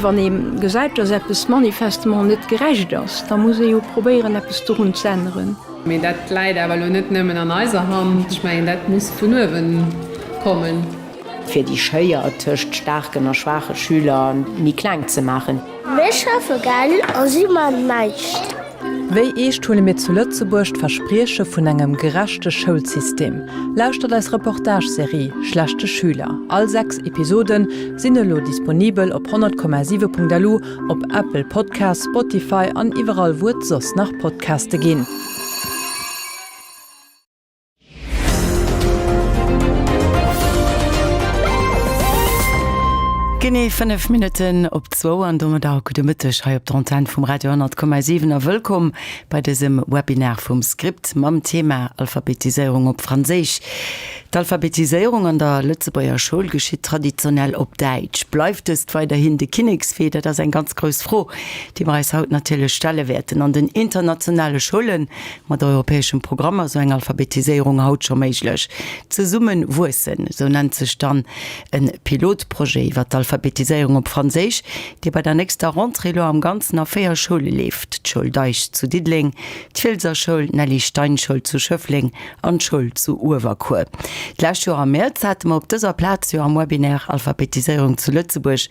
Wann ee gesäit, dass eppes manifestement net gerecht ass, da muss ee jo probéieren, eppes dorun ze änneren. Mee dat läit awer elo net nëmmen an eiser Hand. Ech mengen, dat muss vun uewe kommen. Fir déi Schéier tëscht staarken a schwaache Schüler méi kleng ze maachen. Mir schaffe gell a si man näischt. Wéi eescht huele mir zu Lëtzebuerg d'Versprieche vun engem gerechte Schoulsystem? Lauschtert eis Reportage-Serie Schlechte Schüler. All 6 Episoden sinn elo disponibel op 100,7.lu, op Apple Podcasts, Spotify an iwwerall wou et soss nach Podcaste ginn. Genee 5 Minutten op zwou an domadder gudde Mëtteg hei op der Antenn vum Radio 10,7 a wëllkomm bei dësem Webinar vum Script mam Thema Alphabetiséierung op Franséisch. D'Alphabetiséierung an der Lëtzebuerger Schoul geschitt traditionell op Däitsch. Bleift dëst weiderhin de Kinnekswee? Dat ass eng ganz grouss Fro, déi mer eis haut natierlech stelle wäerten. An den internationale Schoulen Mat europäeschem Programm ass esou eng Alphabetiséierung haut scho méiglech. Zesumme wuessen, esou nennt sech dann e Pilotprojet iwwer d'Alphabetiséierung op Franséisch, dee bei der nächster Rentrée elo am Ganzen a 4 Schoule leeft, d'Schoul Deich zu Diddeleng, d'Fielser Schoul, d'Nelly Stein Schoul zu Schëffleng an d'Schoul zu Uewerkuer. D'lescht Joer am Mäerz hate mer op dëser Plaz jo am Webinaire Alphabetiséierung zu Lëtzebuerg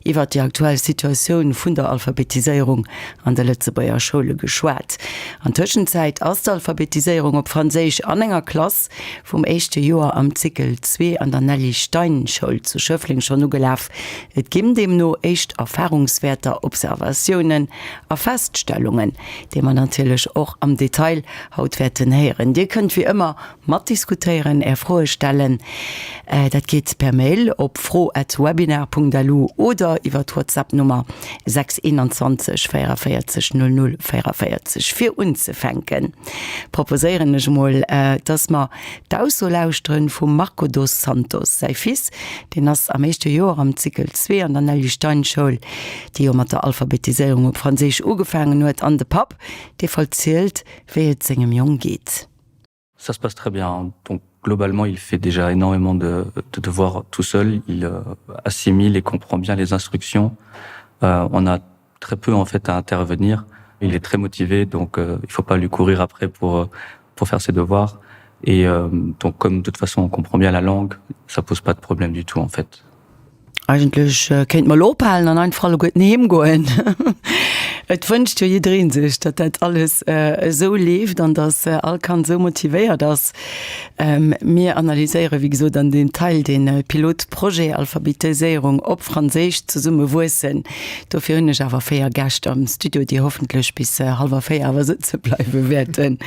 iwwer déi aktuell Situatioun vun der Alphabetiséierung an de Lëtzebuerger Schoule geschwat. An Tëschenzäit ass d'Alphabetiséierung op Franséisch an enger Klass vum éischte Joer am Zykel zwee an der Nelly Stein Schoul zu Schëffleng schonn ugelaf. Et ginn deemno éischt Erfarungswäerter, Observatiounen a Feststellungen, déi mer natierlech och am Detail haut wäerten héieren. Dir kënnt wéi ëmmer Matdiskutéieren, Är Froe stellen, dat geet per Mail op fro@webinar.lu oder iwwer d'Whatsapp-Nummer 6 21 44 00 44. Fir unzefänken proposéieren ech emol, dass mer d'Ausso lauschteren vum Marco dos Santos. Säi Fils, deen ass am éischte Joer am Zykel zwee an der Nelly Stein Schoul, déi jo mat der Alphabetiséierung op Franséisch ugefaangen huet, an de Papp, dee verzielt, wéi et sengem Jong geet. Ça se passe très bien. Donc globalement, il fait déjà énormément de, de devoirs tout seul, il euh, assimile et comprend bien les instructions. Euh, on a très peu en fait à intervenir. Il est très motivé, donc euh, il faut pas lui courir après pour, euh, pour faire ses devoirs. Et euh, donc comme de toute façon on comprend bien la langue, ça pose pas de problème du tout en fait. Eigentlech kéint mer elo ophalen an einfach alleguerten heem goen. Et wënscht jo jidderee sech, datt dat alles esou leeft an datt all Kand esou motivéiert ass. Mir analyséiere wéi gesot an deem Teil dee Pilotprojet Alphabetiséierung op Franséisch Zesumme wuessen. Dofir hunn ech awer 4 Gäscht am Studio, déi hoffentlech bis hallwer 4 awer sëtze bleiwe wäerten.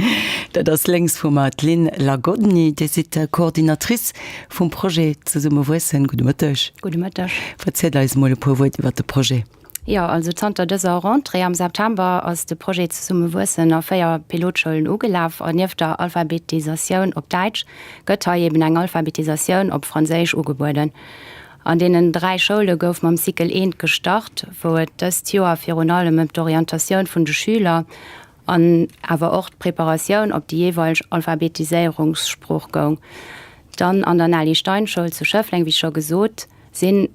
Dat ass lénks vu mer d'Lynn Lagodny, Dir sidd Coordinatrice Vum Projet Zesumme wuessen. Gudde Mëtteg. Gudde Mëtteg. Verzielt eis emol e puer Wuert iwwert de Projet. Jo, also zanter dëser Rentrée am September ass de Projet Zesumme wuessen a 4 Pilotschoulen ugelaf. An nieft der Alphabetisatioun op Däitsch gëtt hei eben eng Alphabetisatioun op Franséisch ugebueden. An deenen 3 Schoule gouf mam Cycle eent gestart, wou et dëst Joer virun allem ëm d'Orientatioun vun de Schüler an awer och d'Preparatioun op déi jeeweileg Alphabetiséierungssprooch goung. Dann an der Nelly Stein Schoul zu Schëffleng, wéi scho gesot, sinn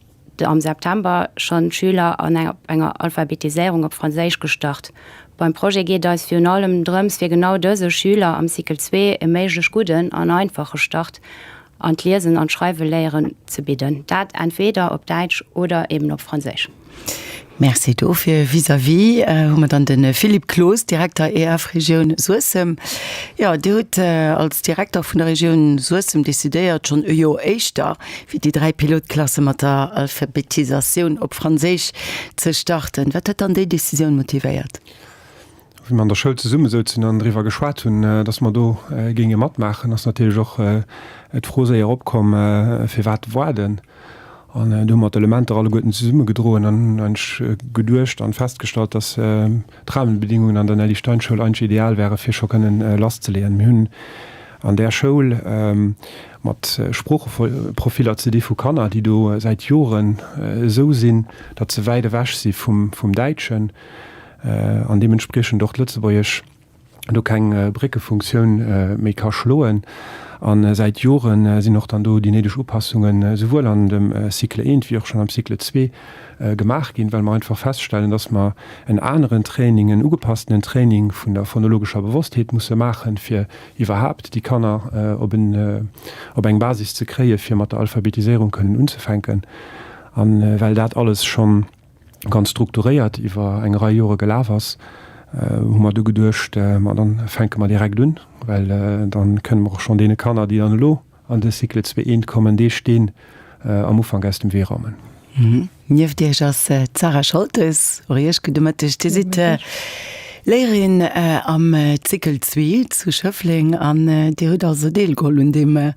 am September schonn d'Schüler an enger Alphabetiséierung op Franséisch gestart. Beim Projet geet eis virun allem drëms, fir genau dëse Schüler am Cycle zwee e méiglech gudden an einfache Start an d'Liesen an d'Schreiwe léieren ze bidden, dat entweder op Däitsch oder eben op Franséisch. Merci dofir. Vis-à-vis hu mer dann de Philippe Cloos, Direkter EF Regioun Suessem. Jo, Dir hutt als Direkter vun der Regioun Suessem decidéiert, schonn e Joer éischter wéi déi 3 Pilotklasse mat der Alphabetisatioun op Franséisch ze starten. Wat huet dann déi Decisioun motivéiert? Wéi mer an der Schoul zesummesouzen an driwwer geschwat hunn, dass mer do géinge matmaachen, ass natierlech och d'Fro séier opkomm, Firwat waarden? An do hu mer d'Elementer alleguerten zesummegedroen an hunn eigentlech geduecht an festgestallt, dass d'Rahmenbedingungen an der Nelly Stein Schoul eigentlech ideal wäre fir scho kënnen lasszeleeën. Mir hunn an där Schoul mat Sproocheprofiller ze di vu Kanner, déi do säit Joren esou sinn, datt se wäit ewech si vum Däitschen. an deementspriechend och d'Lëtzebuergesch do keng Bréckefunktioun méi ka schloen. A säit Jore sinn och dann do déi néideg Upassungen esouwuel an dem Cycle eent wéi och schonn am Cycle zwee gemaach ginn, well mer einfach feststellen, dass mer en aneren Training, en ugepasstenen Training vun der phonologescher Bewosstheet musse maachen, fir iwwerhaapt déi Kanner op en, op eng Basis ze kréien, fir mat der Alphabetiséierung kënnen unzefänken. A well dat alles schonn ganz strukturéiert iwwer eng Rei Jore gelaf ass, hu mer du geduecht, ma dann fänke mer direkt un, well dann kënne mer och schonn deene Kanner, déi dann elo an de Cycle 2 I kommen, dee Steen am Ufank aus dem Wee raumen. Nieft Iech ass d'Sarah Scholtes. Och Iech gudde Mëtteg. Dir sidd Léierin am Cycle 2 zu Schëffleng an Dir hutt also deelgeholl un deem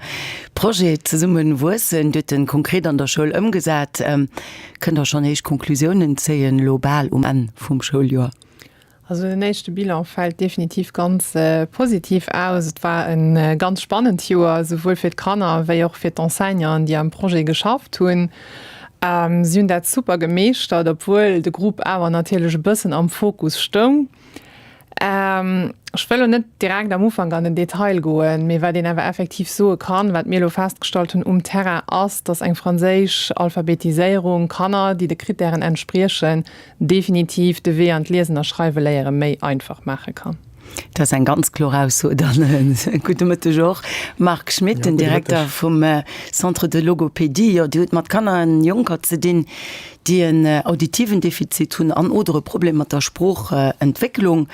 Projet Zesumme wuessen. Dir hutt en konkret an der Schoul ëmgesat. Kënnt Der schonn éischt Konklusiounen zéien, elo bal um Enn vum Schouljoer? Also den éischte Bilan fält definitiv ganz positiv aus. Et war e ganz spannend Joer, souwuel fir d'Kanner wéi och fir d'Enseignanten, déi am Projet geschafft hunn. Si hunn dat super gemeeschtert, obwuel de Grupp awer natierlech e bëssen am Fokus stoung. Ech wëll elo net direkt am Ufank an den Detail goen, mee wat een awer effektiv soe kann, wat mir elo festgestallt hunn um Terrain, ass, dass eng franséisch Alphabetiséierung Kanner, déi de Krittären entspriechen, definitiv de Wee an d'Liesen a Schreiwe léiere méi einfach maache kann. Dat ass eng ganz kloer Ausso. Dann gudde Mëtteg och, Marc Schmit, den Direkter vum Centre de Logopédie. Jo, Dir hutt mat Kanner an Jonker ze dinn, déi en auditiven Defizit hunn an oder e Problem mat der Sproochentwécklung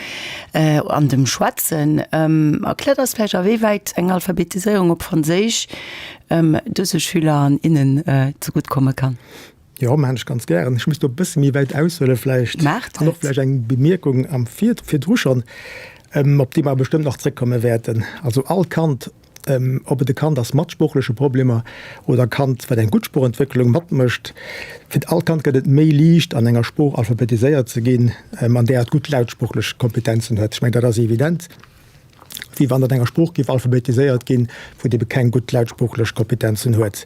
an dem Schwätzen. Erkläert eis vläicht, awéiwäit eng Alphabetiséierung op Franséisch dëse Schüler an innen zegutt komme kann. Jo, maachen ech ganz gären. Ech muss do e bësse méi wäit aushuele vläicht. Maacht An och et. vläicht eng Bemierkung am Vir, virdru schonn, op déi mer bestëmmt nach zréckkomme wäerten. Also all Kand, ob et e Kand ass mat sproochleche Problemer oder e Kand, wat eng gutt Sproochentwécklung matmécht, fir all Kand gëtt et méi liicht, an enger Sprooch alphabetiséiert ze ginn, an där et gutt lautsproochlech Kompetenzen huet. Ech mengen, dat ass evident. wéi wann an enger Sprooch géif alphabetiséiert ginn, wou et ebe keng gutt lautsproochlech Kompetenzen huet.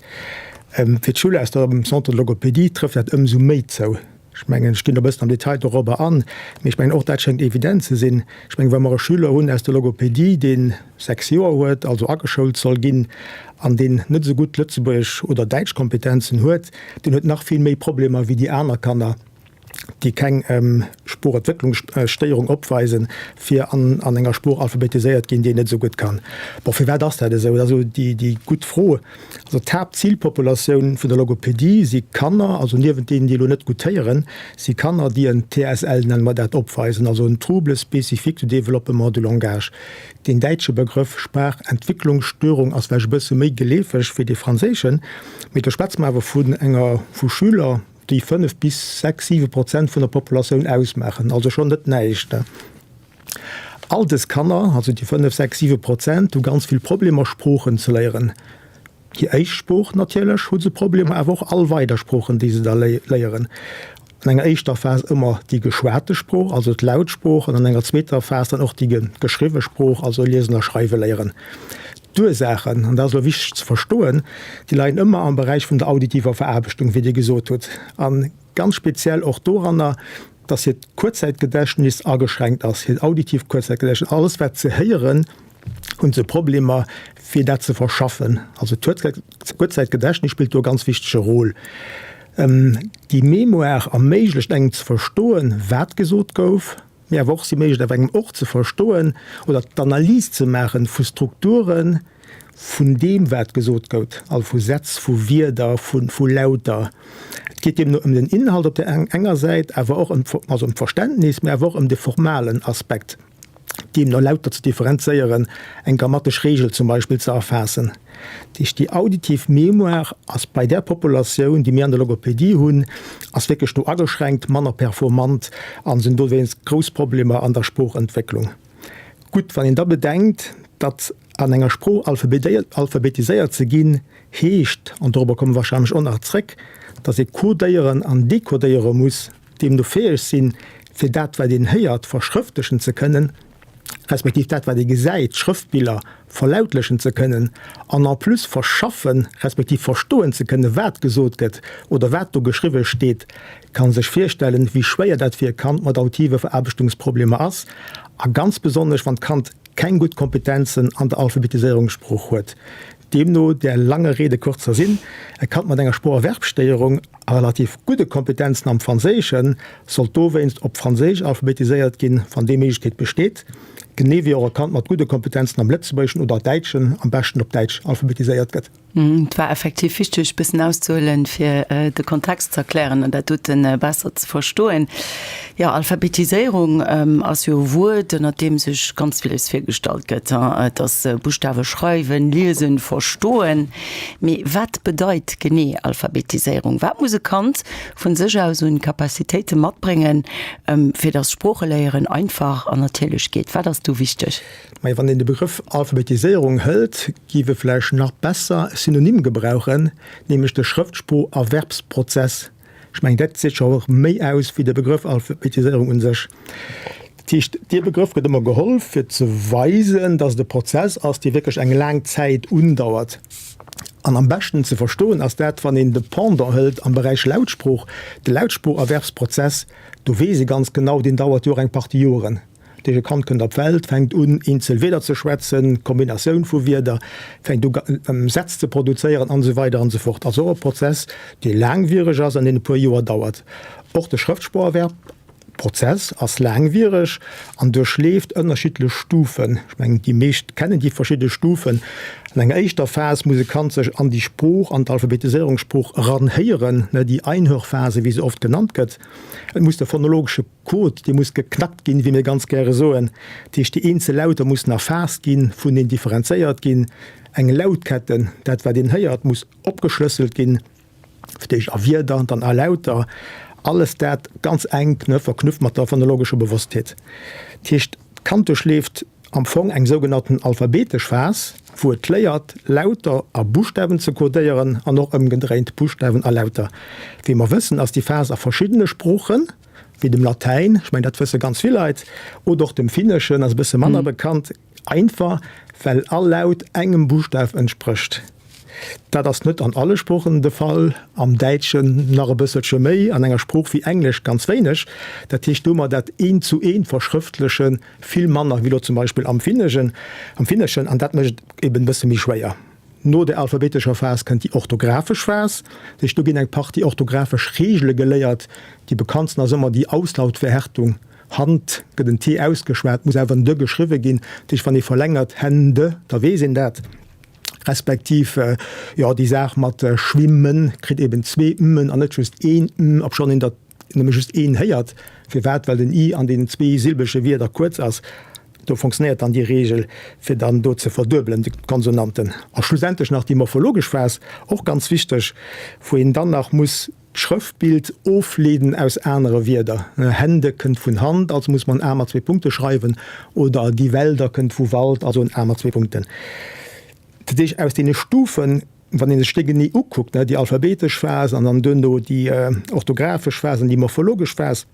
Fir d'Schüler aus dem Centre de logopédie trëfft dat ëmsou méi zou. Ech mengen, ech ginn e bëssen am Detail dorobber an, mee ech mengen, och dat schéngt evident ze sinn. Ech mengen, wa mer e Schüler hunn aus der Logopédie, dee 6 Joer huet, also ageschoult soll ginn, an deen net esou gutt Lëtzebuergesch oder Däitschkompetenzen huet, deen huet nach vill méi Problemer wéi déi aner Kanner. déi keng Sproochentwécklungsstéierung opweisen, fir an an enger Sprooch alphabetiséiert ginn, déi een net esou gutt kann. Bon, firwat ass dat esou? Dat ass elo déi déi gutt Fro. Also d'Haaptzilpopulatioun vun der Logopedie si Kanner, also niewent deenen, déi elo net gutt héieren, si Kanner, déi en TSL, nenne mer dat, opweisen, also en Trouble spécifique du développement du langage. Deen däitsche Begrëff Sprachentwicklungsstörung ass vläicht e bësse méi geleefeg wéi dee franséischen, mee do schwätze mer awer vun enger, vu Schüler, déi 5 bis 6, 7 Prozent vun der Populatioun ausmaachen, also schonn net näischt. All dës Kanner, also déi 5, 6, 7 Prozent, hu ganz vill Problemer Sproochen ze léieren. Hir éischt Sprooch natierlech hu se Problemer, awer och all weider Sproochen, déi se da léieren. An enger éischter Phas ëmmer déi geschwate Sprooch, also d'Lautsprooch, an an enger zweeter Phas dann och déi geschriwwe Sprooch, also liesen a schreiwe léieren. D'Ursaachen, an dat ass elo wichteg ze verstoen, déi leien ëmmer am Beräich vun der auditiver Veraarbechtung, wéi Dir gesot hutt, a ganz speziell och doranner, dass hiert Kuerzzäitgedächtnis ageschränkt ass, hiert auditiivt Kuerzzäitgedächtnis. Alles wat se héieren, hu se Problemer fir dat ze verschaffen. Also d'Kuerzzäitgedächtnis spillt do e ganz wichtege Rôle. Déi Mémoire erméiglecht engem ze verstoen, wat gesot gouf, mee awer och si méiglecht awer engem och ze verstoen oder d'Analys ze maachen vu Strukture vun deem wat gesot gout, also vu Sätz, vu Wierder, vu Lauter. Et geet deemno ëm den Inhalt op där enger Säit, awer och ëm, also ëm d'Verständnis, mee awer och ëm de formalen Aspekt. Deemno Lauter ze differenzéieren, eng grammatesch Reegel zum Beispill ze erfaassen. Dat heescht, déi auditiv Mémoire ass bei där Populatioun, déi mir an der Logopedie hunn, ass wierklech do ageschränkt, manner performant a sinn dowéinst grouss Problemer an der Sproochentwécklung. Gutt, wann een da bedenkt, datt an enger Sprooch alphabetiséiert ze ginn heescht, an dorobber komme mer wahrscheinlech och nach zréck, datt ee codéieren an decodéiere muss, deemno fäeg sinn, fir dat, wat een héiert, verschrëftlechen ze kënnen, respektiv dat, wat ee gesäit, Schrëftbiller, verlautlechen ze kënnen an en plus verschaffen, respektiv verstoen ze kënnen, wat gesot gëtt oder wat do geschriwwe steet, kann sech virstellen, wéi schwéier dat fir e Kand mat auditive Veraarbechtungsproblemer ass, a ganz besonnesch, wann d'Kand. keng gutt Kompetenzen an der Alphabetiséierungssprooch huet. Deemno, der lange Rede kurzer Sinn, e Kand mat enger Sproocherwerbstéierung a relativ gudde Kompetenzen am Franséische sollt dowéinst op Franséisch alphabetiséiert ginn, wann déi Méiglechkeet besteet, genee wéi och e Kand mat gudde Kompetenzen am Lëtzebuergeschen oder Däitschen am beschten op Däitsch alphabetiséiert gëtt. Et war effektiv wichteg, bëssen auszehuelen, fir de Kontext ze erklären an dat dote besser ze verstoen. Jo, Alphabetiséierung ass jo e Wuert, ënnert deem sech ganz villes virgestallt gëtt. Et ass Buschtawe schreiwen, liesen, verstoen. Mee wat bedeit genee Alphabetiséierung? Wat muss e Kand vun sech aus un Capacitéite matbréngen, fir datt Sproocheléieren einfach an natierlech geet? Wat ass do wichteg? Mä wann een de Begrëff Alphabetiséierung hëlt, géif e vläicht nach besser e Synonym gebrauchen, nämlech de Schrëftsproocherwerbsprozess. Ech mengen, dat seet scho och méi aus wéi de Begrëff Alphabetiséierung un sech. Dat heescht, dee Begrëff gëtt ëmmer geholl, fir ze weisen, dass et e Prozess ass, dee wierklech eng laang Zäit undauert. An am beschten ze verstoen ass dat, wann een de Pendant hëlt am Beräich Lautsprooch, de Lautsproocherwerbsprozess, do weess ee ganz genau, deen dauert jo och eng Partie Joren. Dat heescht, e Kand kënnt op d'Welt, fänkt un, eenzel Wierder ze schwätzen, Kombinatioun vu Wierder, fänkt u Sätz ze produzéieren an esou weider an esou fort. Also och e Prozess, dee laangwiereg ass an deen e puer Joer dauert. Och de Schrëftsproocherwerbprozess ass laangwiereg an duerchleeft ënnerschiddlech Stufen. Ech mengen, déi meescht kennen déi verschidde Stufen. An enger éischter Phas muss e Kand sech an déi Sprooch, an d'Alphabetiséierungssprooch eranhéieren, déi Einhörphase, wéi se oft genannt gëtt. Et muss de phonologesche Code, dee muss geknackt ginn, wéi mir ganz gäre soen. Dat heescht, déi eenzel Lauter mussen erfaasst ginn, vuneen differenzéiert ginn. Eng Lautketten, dat wat een héiert, muss opgeschlësselt ginn, fir d'éischt a Wierder, dann a Lauter. Alles dat ganz enk, ne, verknüpft mat der phonologescher Bewosstheet. Dat heescht, d'Kand duerchleeft am Fong eng sougenannten alphabetesch Phas, wou et léiert, Lauter a Buschtawen ze codéieren an och ëmgedréint, Buschtawen a Lauter. Wéi mer wëssen, ass déi Phas a verschiddene Sproochen, wéi dem Latäin, ech mengen dat wësse ganz vill Leit, oder och dem Finneschen, ass e bësse manner bekannt, einfach well all Laut engem Buschtaf entsprécht. Dat ass net an alle Sproochen de Fall, am Däitschen nach e bësselche méi, an enger Sprooch wéi Englesch ganz wéineg. Dat heescht, do hu mer dat Eent-zu-eent-Verschrëftleche vill manner wéi elo zum Beispill am Finneschen, an dat mécht et eben e bësse méi schwéier. No der alphabetescher Phas kënnt déi orthographesch Phas. Dat heescht, do ginn eng Partie orthographesch Reegele geléiert. Déi bekanntsten ass ëmmer déi Auslautverhärtung, Hand gëtt en t ausgeschwat, muss awer en d geschriwwe ginn. Dat heescht, wann ee verlängert, Hände, da weess een dat. Respektiv, jo, déi Saach mat schwimmen kritt eben zwee m-en an net just een m, obschonn een der nëmme just een héiert. Firwat? Well den i an deenen zweesilbege Wierder kuerz ass. Do fonctionnéiert dann déi Reegel, fir dann do ze verduebelen, déi Konsonanten. A schlussendlech nach déi morphologesch Phas, och ganz wichteg, wou een dann nach muss d'Schrëftbild ofleeden aus anere Wierder. Hände kënnt vun Hand, also muss mer en A mat zwee Punkte schreiwen, oder die Wälder kënnt vu Wald, also en A mat zwee Punkten. Dat heescht, aus deene Stufen, wann ee sech déi genee ukuckt, déi alphabetesch Phas an dann duerno déi orthographesch Phas an déi morphologesch Phas,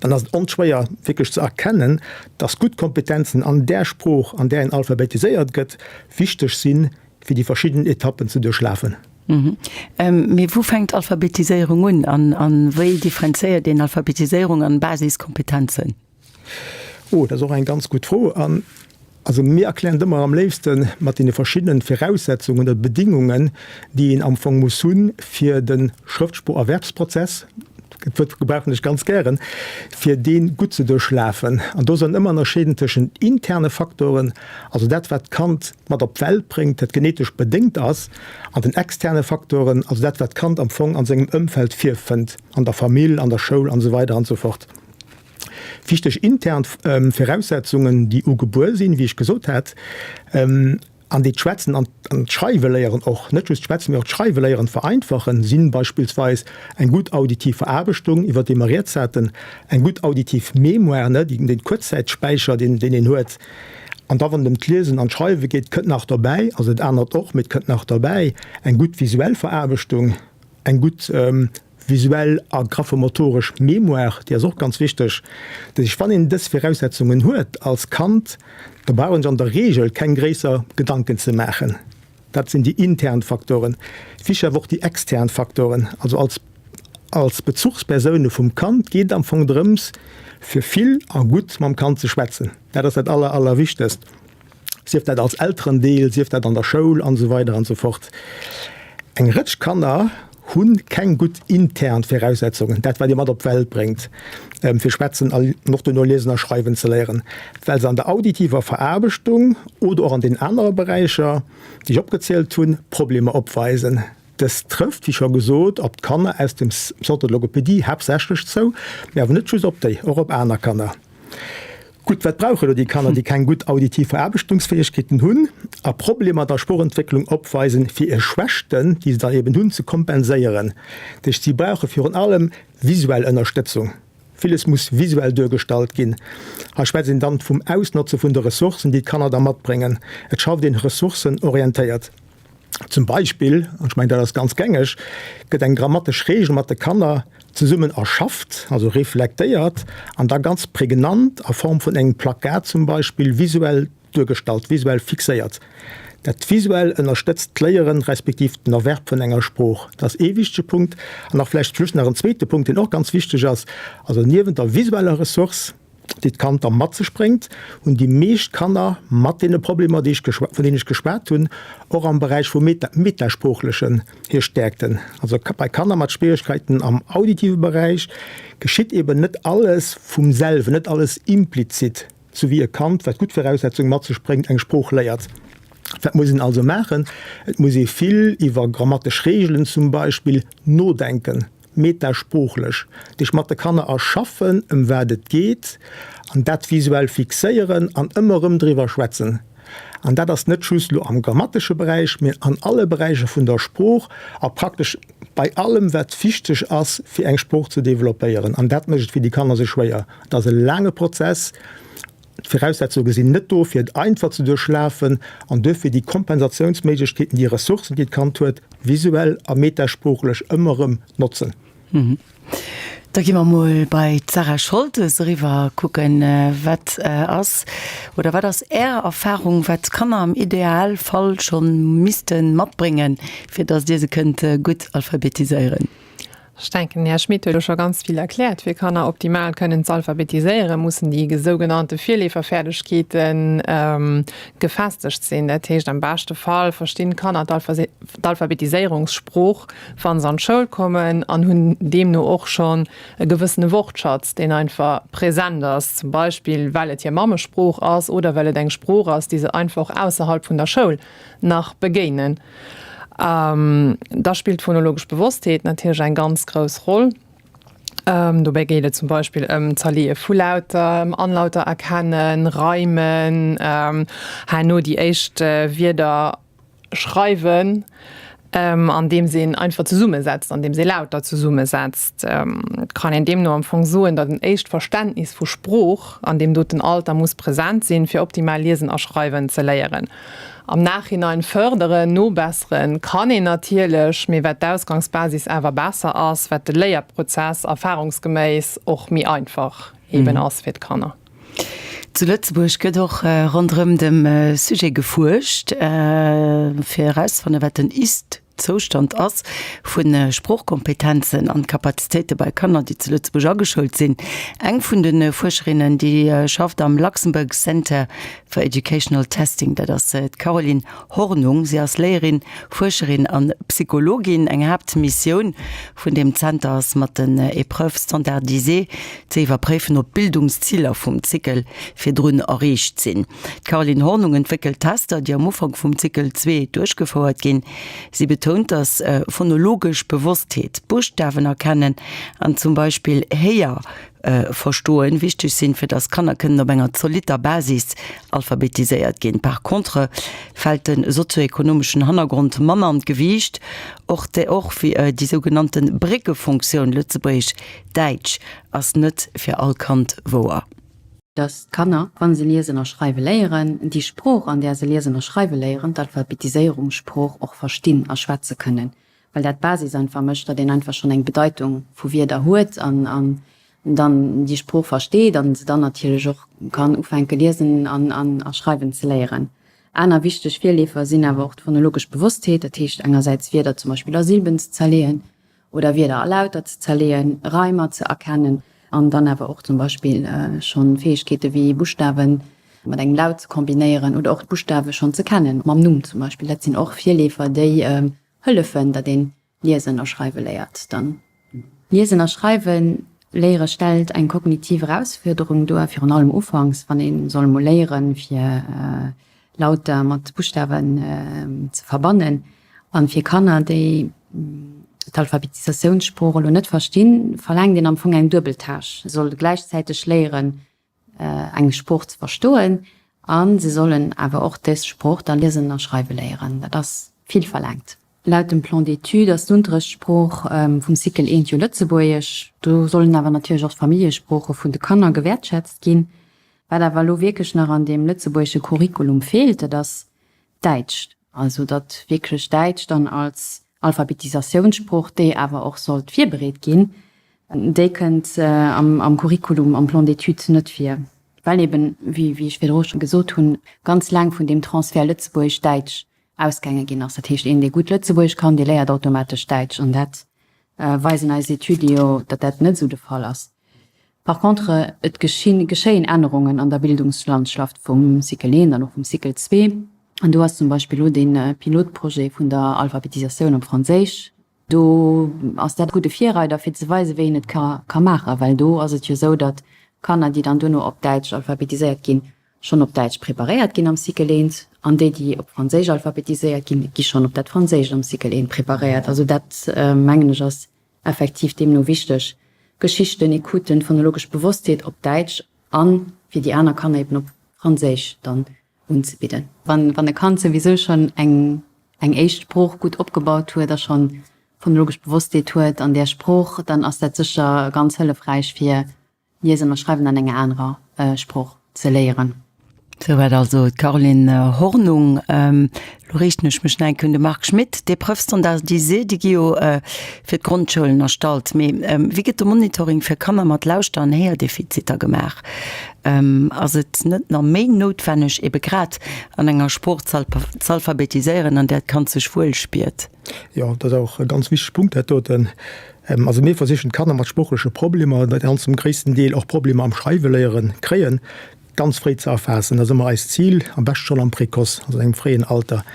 dann ass et onschwéier wierklech ze erkennen, dass gutt Kompetenzen an där Sprooch, an där een alphabetiséiert gëtt, wichteg sinn, fir déi verschidden Etappen ze duerchlafen. Mee wou fänkt Alphabetiséierung un an wéi differenzéiert een Alphabetiséierung an Basiskompetenzen? Oh, dat ass och eng ganz gutt Fro. An also mir erklären et ëmmer am léifste mat deene verschiddenen Viraussetzungen oder Bedingungen, déi een am Fong muss hunn, fir de Schrëftsproocherwerbsprozess, dat Wuert gebrauchen ech ganz gären, fir dee gutt ze duerchlafen. An do soll een ëmmer ënnerscheeden tëschent interne Faktoren, also dat wat d'Kand mat op d'Welt bréngt, dat genetesch bedéngt ass, an den externe Faktoren, also dat wat d'Kand am Fong an sengem Ëmfeld virfënnt, an der Famill, an der Schoul an esou weider an esou fort. Wichteg intern Viraussetzungen, déi ugebuer sinn, wéi ech gesot hat, an déi d'Schwätzen an d'Schreiwe léieren och, net just d'Schwätzen, mee och d'Schreiwe léieren vereinfachen, sinn beispillsweis eng gutt auditiv Veraarbechtung, iwwer déi mer rieds haten, eng gutt auditiv Mémoire, ne, dee Kuerzzäitspäicher, deen een huet. An da wann et ëm d'Liesen an d'Schreiwe geet, kënnt nach derbäi, also dat anert och, mee et kënnt nach derbäi, eng gutt visuell Veraarbechtung, eng gutt Visuell a graphomotoresch Mémoire, déi ass och ganz wichteg. Dat heescht, wann een dës Viraussetzungen huet als Kand, da brauch een sech an der Reegel keng gréisser Gedanken ze maachen. Dat sinn déi intern Faktoren. Wichteg awer och déi extern Faktoren. Also als als Bezuchspersoune vum Kand geet et am Fong drëms, fir vill a gutt mam Kand ze schwätzen. Dat ass dat aller, allerwichtegst. Sief dat als Elterendeel, sief dat an der Schoul an esou weider an esou fort. Eng Rëtsch Kanner hu keng gutt intern Viraussetzungen, dat wat ee mat op d'Welt bréngt, fir schwätzen an och duerno liesen a schreiwen ze léieren, well se an der auditiver Veraarbechtung oder och an den anere Beräicher, déi ech opgezielt hunn, Problemer opweisen. Dëst trëfft, wéi scho gesot, op d'Kanner aus dem Centre de logopédie haaptsächlech zou, mee awer net just op déi, och op aner Kanner. Gutt, wat brauche lo déi Kanner, déi keng gutt auditiv Veraarbechtungsfäegkeeten hunn a Problemer der Sproochentwécklung opweisen, fir hir Schwächten, déi se dann eben hunn, ze kompenséieren? Dat heescht, si brauche virun allem visuell Ënnerstëtzung. Villes muss visuell duergestallt ginn. Hei schwätzt een dann vum Ausnotze vun de Ressourcen, déi d'Kanner da matbréngen. Et schafft een ressourcenorientéiert. Zum Beispill, an ech mengen dat ass ganz gängeg, gëtt eng grammatesch Reegel mat de Kanner zesummen erschafft, also reflektéiert an da ganz prägnant a Form vun engem Plakat zum Beispill visuell duergestallt, visuell fixéiert. Dat visuell ënnerstëtzt d'Léieren respektiv den Erwerb vun enger Sprooch. Dat ass ee wichtege Punkt. An nach vläicht zum Schluss nach en zweete Punkt, deen och ganz wichteg ass, also niewent der visueller Ressource, déi d'Kand da mat sech bréngt, hunn déi meescht Kanner mat deene Problemer, déi ech, vun deenen ech geschwat hunn, och am Beräich vum Meta, Metasproochlechen hir Stäerkten. Also bei Kanner mat Schwierigkeiten am auditive Beräich geschitt eben net alles vum selwen, net alles implizit, sou wéi e Kand, wat gutt Viraussetzunge mat sech bréngt, eng Sprooch léiert. Wat muss een also maachen? Et muss ee vill iwwer grammatesch Reegelen zum Beispill nodenken. Metasproochlech, dech mat de Kanner erschaffen, ëm wat et geet, an dat visuell fixéieren an ëmmer erëm driwwer schwätzen. An dat ass net just elo am grammatesche Beräich, mee an alle Beräicher vun der Sprooch a praktesch bei allem, wat wichteg ass, fir eng Sprooch ze developpéieren. An dat mécht et fir déi Kanner esou schwéier. Et ass e laange Prozess. D'Viraussetzunge sinn net do, fir et einfach ze duerchlafen, an duerfir déi Kompensatiounsméiglechkeeten, déi Ressourcen, déi d'Kand huet, visuell a metasproochlech ëmmer erëm notzen. Da gi mer mol bei d'Sarah Scholtes eriwwer kucken, wat ass oder wat ass Är Erfahrung, wat d'Kanner am Idealfall scho misste matbréngen, fir datt Dir se kënnt gutt alphabetiséieren? Ech denken, den Här Schmit huet elo scho ganz vill erkläert. Fir Kanner optimal kënnen z'alphabetiséieren, mussen déi sougenannte Virleeferfäerdegkeete gefestegt sinn. Dat heescht, am beschte Fall verstinn d'Kanner d'Alphabetiséierungssprooch, wa se an d'Schoul kommen an hunn deemno och schonn e gewëssene Wortschatz, deen einfach present ass, zum Beispill well et hir Mammesprooch ass oder well et eng Sprooch ass, déi se einfach och ausserhalb vun der Schoul nach begéinen. Da spillt d'phonologesch Bewosstheet natierlech eng ganz grouss Roll. Dobäi geet et zum Beispill ëm d'Zerleeë vu Lauter, ëm Anlauter erkennen, Reimen, herno déi éischt Wierder schreiwen, andeems een einfach zesummesetzt, andeems ee Lauter zesummesetzt. Et kann een deemno am Fong soen, datt en éischt Verständnis vu Sprooch an deem doten Alter muss present sinn, fir optimal liesen a schreiwen ze léieren. Am Nachhinein fërderen, nobesseren kann een natierlech, mee wat d'Ausgangsbasis awer besser ass, wat de Léierprozess erfahrungsgeméiss och méi einfach eben ass fir d'Kanner. Zu Lëtzebuerg gëtt och ronderëm dem Sujet gefuerscht, fir erauszefannen, wat den Ist-Zoustand ass vu Sproochkompetenzen an Kapazitéite bei Kanner, déi zu Lëtzebuerg ageschoult sinn. Eng vun de Fuerscherinnen, déi schafft am Luxembourg Center for Educational Testing, dat ass d'Caroline Hornung. Si ass Léierin, Fuerscherin an Psychologin. Eng Haaptmissioun vun deem Zenter ass, mat den Épreuves standardisées ze iwwerpréifen, ob d'Bildungsziler vum Zykel virdrun erreecht sinn. D'Caroline Hornung entwéckelt Tester, déi am Ufank vum Zykel zwee duerchgefouert ginn. Si betount, datt phonologesch Bewosstheet, Buschtawen erkennen an zum Beispill Héier verstoen, wichteg sinn, fir datt Kanner kënnen op enger zolitter Basis alphabetiséiert ginn. Par contre fält de sozioekonomeschen Hannergrond manner an d'Gewiicht, och och wéi déi sougenannte Bréckefunktioun Lëtzebuergesch-Däitsch ass net fir all Kand wouer. Datt d'Kanner, wa se liesen a schreiwe léieren, déi Sprooch, an där se liesen a schreiwe léieren, d'Alphabetiséierungssprooch, och verstinn a schwätze kënnen, well dat d'Basis einfach mécht, datt een einfach schonn eng Bedeitung vu Wierder huet an dann déi Sprooch versteet an se dann natierlech och kann ufänke liesen a schreiwen ze léieren. Aner wichteg Virleefer sinn awer och d'phonologesch Bewosstheet, dat heescht engersäits Wierder zum Beispill a Silben ze zerleeën oder Wierder a Lauter ze zerleeën, Reimer ze erkennen an dann awer och zum Beispill schonn Fäegkeete wéi Buschtawen. mat engem Laut ze kombinéieren oder och d'Buschtawe schonn ze kennen, mam Numm zum Beispill. Dat sinn och Virleefer, déi hëllefen, datt een Liesen a Schreiwe léiert. Dann Liesen a Schreiwe léiere stellt eng kognitiv Erausfuerderung duer, virun allem ufanks, wann ee soll emol léieren, fir Lauter mat Buschtawen ze verbannen. A fir Kanner, déi d'Alphabetisatiounssprooch elo net verstinn, verlaangt een am Fong eng duebel Tâche, Se solle gläichzäiteg léieren, eng Sprooch ze verstoen a se sollen awer och dës Sprooch da liesen a schreiwe léieren. Dat ass vill verlaangt. Laut dem Plan d'études ass d'Unterrechtssprooch vum Cycle I jo Lëtzebuergesch. Do sollen awer natierlech och d'Familljesprooche vun de Kanner gewäertschätzt ginn. Wat awer elo wierklech nach an deem lëtzebuergesche Curriculum feelt, dat ass Däitsch. Also datt wierklech Däitsch dann als Alphabetisatiounssprooch, déi awer och sollt virbereet ginn, déi kënnt am Curriculum, am Plan d'études net vir, well eben, wéi ech virdru scho gesot hunn, ganz laang vun deem Transfert Lëtzebuergesch-Däitsch ausgaange ginn ass. Dat heescht, een, dee gutt Lëtzebuergesch kann, dee léiert automatesch Däitsch. An dat weisen eis Etüde jo, datt dat net esou de Fall ass. Par contre, et geschéien Ännerungen an der Bildungslandschaft vum Cycle 1 an och vum Cycle 2. An do ass zum Beispill elo dee Pilotprojet vun der Alphabetisatioun op Franséisch. Do ass dat e gudde Virreider, fir ze weisen, wéi een et ka maachen. Well do ass et jo esou, datt Kanner, déi dann duerno op Däitsch alphabetiséiert ginn, schonn op Däitsch preparéiert ginn am Cycle 1, an déi, déi op Franséisch alphabetiséiert ginn, gi schonn op dat Franséischt am Cycle 1 preparéiert. Also dat, mengen ech, ass effektiv deemno wichteg, Geschichten, Ecouten, phonologesch Bewosstheet op Däitsch a fir déi aner Kanner eben op Franséisch dann unzebidden. Wann e Kand souwisou schonn eng eng éischt Sprooch gutt opgebaut huet a schonn phonologesch Bewosstheet huet an där Sprooch, dann ass dat sécher ganz hëllefräich fir Liesen a Schreiwen an enger anerer Sprooch ze léieren. Souwäit also d'Caroline Hornung. Elo riichten ech mech nach eng Kéier un de Marc Schmitt. D'Épreuves standardisées, déi gi jo fir d'Grondschoulen erstallt. Mee wéi gëtt de Monitoring fir Kanner mat Lauschter an Héierdefiziter gemaach? Ass et net nach méi noutwenneg, ebe grad an enger Sprooch z'alphabetiséieren, an där d'Kand sech wuel spiert? Jo, dat ass och e ganz wichtege Punkt, dat doten. Also mir versichen d'Kanner mat sproochleche Problemer, déi dann zum gréissten Deel och Problemer am Schreiwe léieren kréien, ganz fréi ze erfaassen. Dat ass ëmmer eist Zil, am beschte schonn am Précoce, also an engem fréien Alter.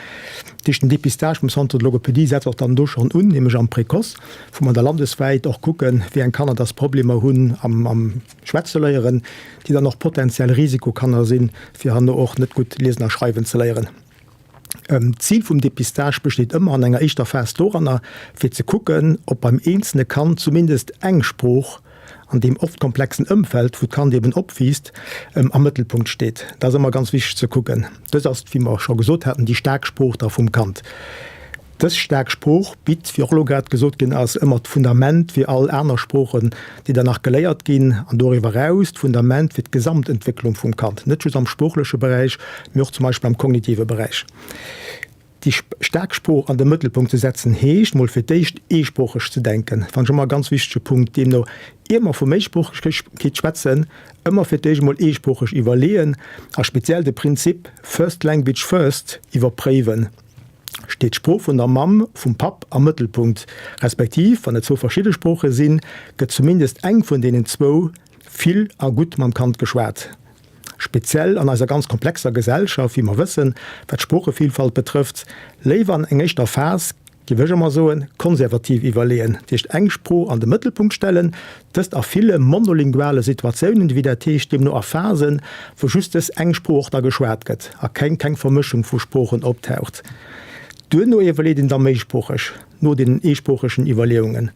Dat heescht, den Dépistage vum Centre de logopédie setzt och dann do schonn un, nämlech am Précoce, wou mer da landeswäit och kucken, wéi eng Kanner dass Problemer hunn am am Schwätze léieren, déi dann och potenziell Risikokanner sinn, fir herno och net gutt liesen a schreiwen ze léieren. D'Zil vum Dépistage besteet ëmmer an enger éischter Phas doranner, fir ze kucken, ob beim eenzelne Kand zumindest eng Sprooch an deem oft komplexen Ëmfeld, wou d'Kand eben opwiisst, am Mëttelpunkt steet. Dat ass ëmmer ganz wichteg ze kucken. Dës ass, wéi mer scho gesot haten, déi staark Sprooch da vum Kand. Dës staark Sprooch bitt, wéi och elo grad gesot ginn ass, ëmmer d'Fundament fir all aner Sproochen, déi dann nach geléiert ginn, an doriwwer eraus d'Fundament fir d'Gesamtentwécklung vum Kand, net just am sproochleche Beräich, mee och zum Beispill am kognitive Beräich. Déi staark Sprooch an de Mëttelpunkt ze setzen, heescht mol fir d'éischt eesproocheg ze denken, fannen ech ëmmer e ganz wichtege Punkt. Deemno, ier mer vu Méisproochegkeet schwätzen, ëmmer fir d'éischt mol eesproocheg iwwerleeën a speziell de Prinzip first language first iwwerpréiwen. Steet d'Sprooch vun der Mamm, vum Papp am Mëttelpunkt, respektiv, wann et zwou verschidde Sprooche sinn, gëtt zumindest eng vun deenen zwou vill a gutt mam Kand geschwat. Speziell an eiser ganz komplexer Gesellschaft, wéi mer wëssen, wat d'Sproochevillfalt betrëfft, léiwer an eng éischter Phas, géif ech emmer soen, konservativ iwwerleeën, dat heescht eng Sprooch an de Mëttelpunkt stellen, dëst a ville monolinguale Situatiounen, wéi dat heescht, deemno a Phasen, wou just dës eng Sprooch och da geschwat gëtt a keng keng Vermëschung vu Sproochen optaucht. Duerno iwwerleet een da méisproocheg, no deenen eesproochegen Iwwerleeungen.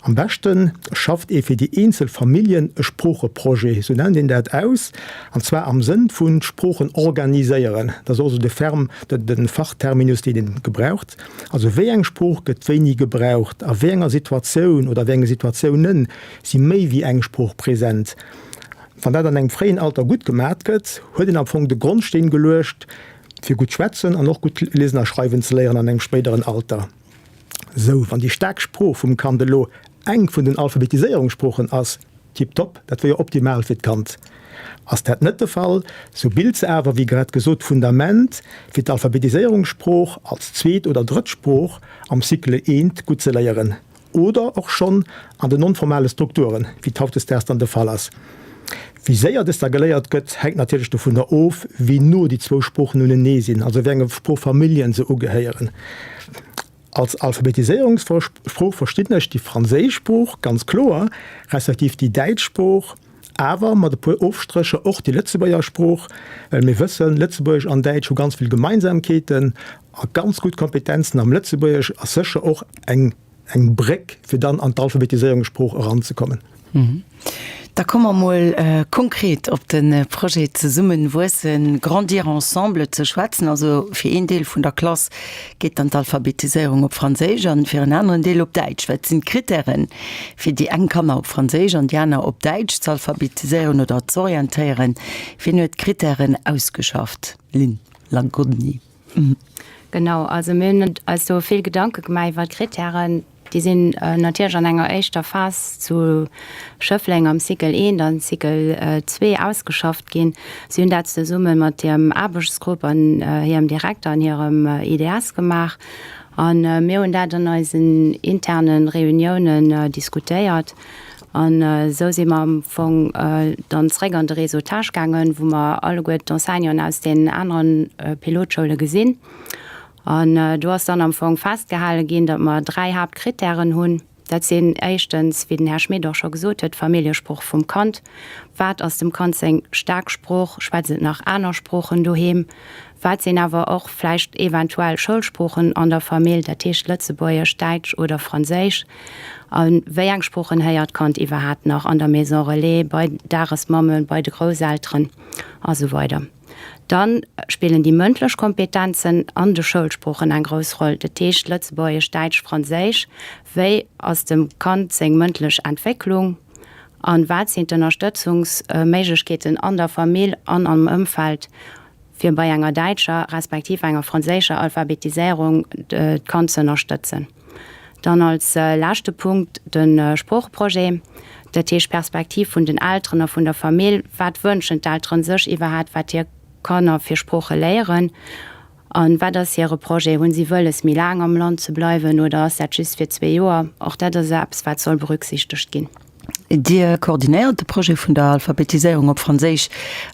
Am beschte schafft ee fir déi eenzel Familljen e Sproocheprojet, sou nennt een dat, aus, an zwar am Sënn vun Sproochen organiséieren. Dat ass also de Ferm, de Fachterminus, deen een gebraucht. Also wéi eng Sprooch gëtt wéini gebraucht, a wéi enger Situatioun oder a wéi enge Situatiounen si méi wéi eng Sprooch present. Wann dat an engem fréien Alter gutt gemat gëtt, huet een am Fong de Grondsteen geluecht, fir gutt schwätzen an och gutt liesen a schreiwen ze léieren an engem spéideren Alter. Sou, wann déi staark Sprooch vum Kand elo eng vun den Alphabetiséierungssproochen ass, tiptop, dat wier jo optimal fir d'Kand. Ass dat net de Fall, sou bilt se awer, wéi grad gesot, d'Fundament fir d'Alphabetiséierungssprooch als zweet oder drëtt Sprooch am Cycle I gutt ze léieren oder och schonn an den non-formale Strukturen, wéi et hautdesdaags dann de Fall ass. Wéi séier dës da geléiert gëtt, hänkt natierlech dovunner of, wéi no déi zwou Sproochen unenee sinn, also wéi enge Sproochfamilljen se ugehéieren. Als Alphabetiséierungssprooch verstinn ech déi franséisch Sprooch ganz kloer, respektiv déi däitsch Sprooch, awer mat e puer Ofstrécher och déi Lëtzebuerger Sprooch, well mir wëssen, Lëtzebuergesch an Däitsch hu ganz vill Gemeinsamkeeten a ganz gutt Kompetenzen am Lëtzebuergesch ass sécher och eng eng Bréck, fir dann an d'Alphabetiséierungssprooch eranzekommen. Da komme mer emol konkret op de Projet Zesummen wuessen, Grandir ensemble ze schwätzen. Also fir een Deel vun der Klass geet dann d'Alphabetiséierung op Franséisch an fir en aneren Deel op Däitsch. Wat sinn d'Krittären, fir déi eng Kanner op Franséisch an déi aner op Däitsch z'alphabetiséieren oder z'orientéieren? Wien huet d'Krittären ausgeschafft? Lynn Lagodny. Genau, also mir hunn eis do vill Gedanke gemaach iwwer d'Krittären. Déi sinn natierlech an enger éischter Phas zu Schëffleng am Cycle 1 an Cycle 2 ausgeschafft ginn. Si hunn dat zesumme mat hirem Aarbechtsgrupp an hirem Direkter an hirem IDS gemaach. A mir hunn dat an eisen interne Reuniounen diskutéiert. An esou si mer am Fong dann zréck an de Réseautage gaangen, wou mer alleguer d'Enseignanten aus deenen anere Pilotschoule gesinn. An do ass dann am Fong festgehale ginn, datt mer dräi Haaptkrittären hunn. Dat sinn éischtens, wéi den Här Schmit och scho gesot huet, d'Familljesprooch vum Kand. Wat ass dem Kand seng staark Sprooch? Schwätzt et nach aner Sproochen doheem? Wat sinn awer och vläicht eventuell Schoulsproochen an der Famill, dat heescht Lëtzebuergesch, Däitsch oder Franséisch? A wéi eng Sproochen héiert d'Kand iwwerhaapt nach an der Maison relais, bei Dagesmammen, bei de Grousselteren a sou weider? Dann spillen déi mëndlech Kompetenzen an de Schoulsproochen eng grouss Roll, dat heescht Lëtzebuergesch, Däitsch, Franséisch. Wéi ass dem Kand seng mëndlech Entwécklung a wat sinn d'Ënnerstëtzungsméiglechkeeten an der Famill an am Ëmfeld, fir bei enger däitscher respektiv enger franséischer Alphabetiséierung d'Kand ze ënnerstëtzen. Dann als leschte Punkt de Sproocheprojet, dat heescht d'Perspektiv vun den Elteren a vun der Famill. Wat wënschen d'Elteren sech iwwerhaapt, wat hir Kanner fir Sprooche léieren a wat ass hire Projet? Hunn si wëlles, méi laang am Land ze bleiwen oder ass dat just fir zwee Joer? Och dat ass eppes, wat soll berücksichtegt ginn. Dir koordinéiert de Projet vun der Alphabetiséierung op Franséisch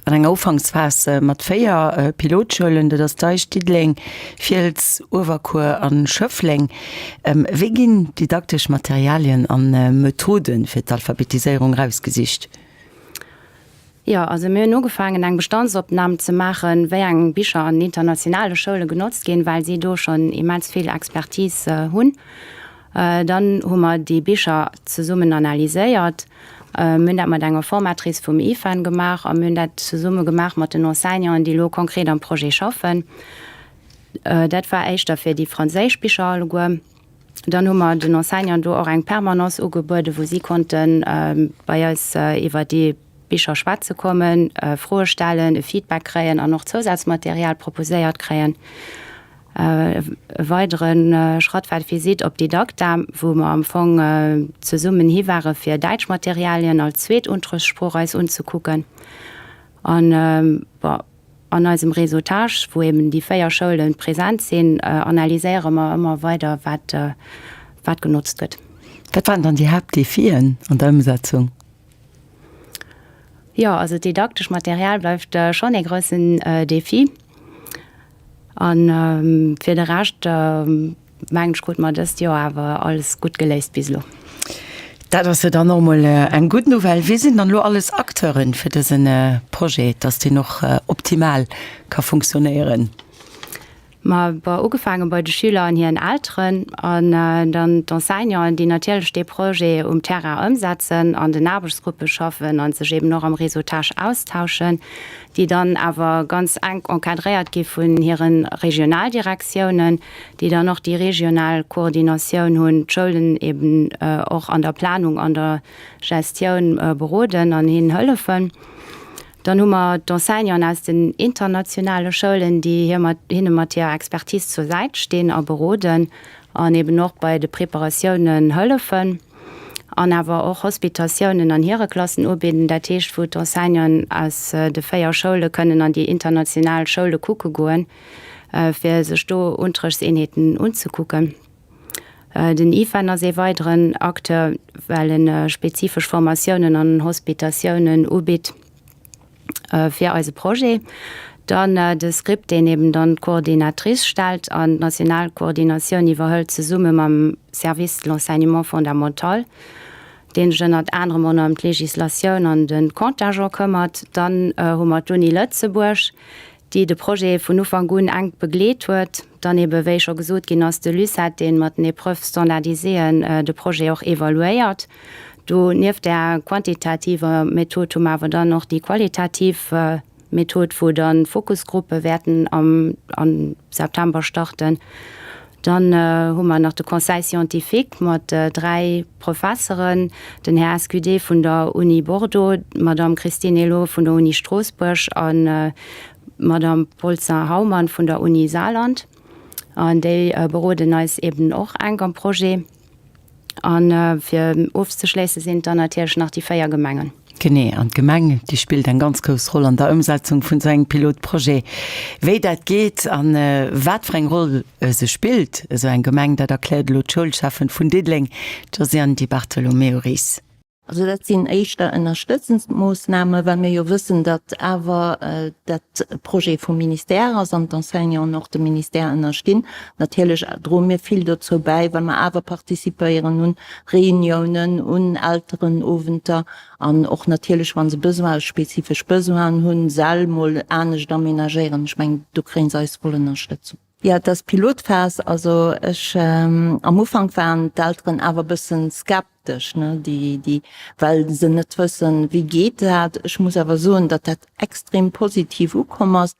an enger Ufanksphas mat 4 Pilotschoulen, dat ass Deich, Diddeleng, Fiels, Uewerkuer a Schëffleng. Wéi ginn didaktesch Materialien a Methode fir d'Alphabetiséierung erausgesicht? Jo, also mir hunn ugefaangen eng Bestandsopnam ze maachen, wéi eng Bicher an internationale Schoule genotzt ginn, well si do schonn immens vill Expertise hunn. Dann hu mer déi Bicher zesummen analyséiert. Mir hunn dat mat enger Formatrice vum IFAN gemaach a mir hunn dat zesumme gemaach mat den Enseignanten, déi elo konkret am Projet schaffen. Dat war éischter fir déi franséisch Bicher alleguer. Dann hu mer den Enseignanten do och eng Permanence ugebueden, wou si konnte bei eis iwwer déi Bicher schwätze kommen, Froe stellen, e Feedback kréien an och Zousazmaterial proposéiert kréien. E weidere Schratt war d'Visitt op Didacta, wou mer am Fong zesummen hi ware fir däitsch Materialien als zweet Unterrichtssprooch eis unzekucken. An, bon, an eisem Réseautage, wou eben déi 4 Schoule present sinn, analyséiere mer ëmmer weider, wat, wat genotzt gëtt. Wat waren dann déi Haaptdefien an der Ëmsetzung? Jo, also d'didaktesch Material bleift schonn ee groussen Defi. A fir de Rescht, mengen ech, krute mer dëst Joer awer alles gutt geléist bis elo. Dat ass jo dann och emol eng gutt Nouvelle. Wie sinn dann elo alles Acteuren fir dëse Projet, dass deen och optimal ka funktionéieren? Ma bon, ugefaange bei de Schüler an hiren Elteren an dann d'Enseignanten, déi natierlech dee Projet um Terrain ëmsetzen, an den Aarbechtsgruppe schaffen a sech eben och am Réseautage austauschen, déi dann awer ganz enk encadréiert gi vun hire Regionaldirektiounen, déi dann och déi regional Koordinatioun hunn, d'Schoulen eben och an der Planung, an der Gestioun beroden an hinnen hëllefen. Dann hu mer d'Enseignanten aus den internationale Schoulen, déi hir mat, hinne mat hirer Expertise zur Säit stinn a beroden an eben och bei de Preparatiounen hëllefen an awer och Hospitatiounen an hire Klassen ubidden, dat heescht wou d'Enseignanten aus de 4 Schoule kënnen an déi international Schoule kucke goen, fir sech do Unterrichtseenheeten unzekucken. Den IFAN ass ee weideren Acteur, well e spezifesch Formatiounen an Hospitatiounen ubitt. fir eise Projet. Dann de Script, deen eben dann d'Coordinatrice stellt an d'national Koordinatioun iwwerhëlt zesumme mam Service de l'enseignement fondamental, dee sech ënnert anerem och nach ëm d'Législatioun an de Contingent këmmert. Dann hu mer d'Uni Lëtzebuerg, déi de Projet vun Ufank un enk begleet huet. Dann ebe, wéi scho gesot ginn ass, de LUCET, dee mat den Épreuves standardisées de Projet och evaluéiert. Do nieft där quantitativer Method hu mer awer dann och déi qualitativ Method, wou dann Fokusgruppe wäerten am September starten. Dann hu mer nach de Conseil scientifique mat 3 Professeren, den Här Escudé vun der Uni Bordeaux, d'Madame Christine Helot vun der Uni Stroossbuerg an d'Madame Polzin-Haumann vun der Uni Saarland. An déi beroden eis eben och enk am Projet. A fir ofzeschléisse sinn et dann natierlech nach déi 4 Gemengen. Genee, an d'Gemeng, déi spillt eng ganz grouss Roll an der Ëmsetzung vun esou engem Pilotprojet. Wéi dat geet a wat fir eng Roll se spillt, esou eng Gemeng, dat erkläert elo d'Schoulschäffen vun Diddeleng, d'Josiane Di Bartolomeo-Ries. Also dat sinn éischter ënnerstëtzend Moossnamen, well mir jo wëssen, datt awer dat e Projet vum Ministère ass an d'Enseignanten och dem Ministère ënnerstinn. Natierlech droe mir vill dozou bäi, well mer awer participéieren un Reuniounen, un Elterenowenter an och natierlech, wa se Besoin, spezifesch Besoinen hunn, Säll mol anescht aménagéieren. Ech mengen, do kréie se eis voll Ënnerstëtzung. Jo, et ass Pilotphas. Also ech, am Ufank waren d'Elteren awer e bëssen skeptesch, ne, déi, déi, well se net wëssen, wéi geet dat. Ech muss awer soen, datt dat extrem positiv ukomm ass.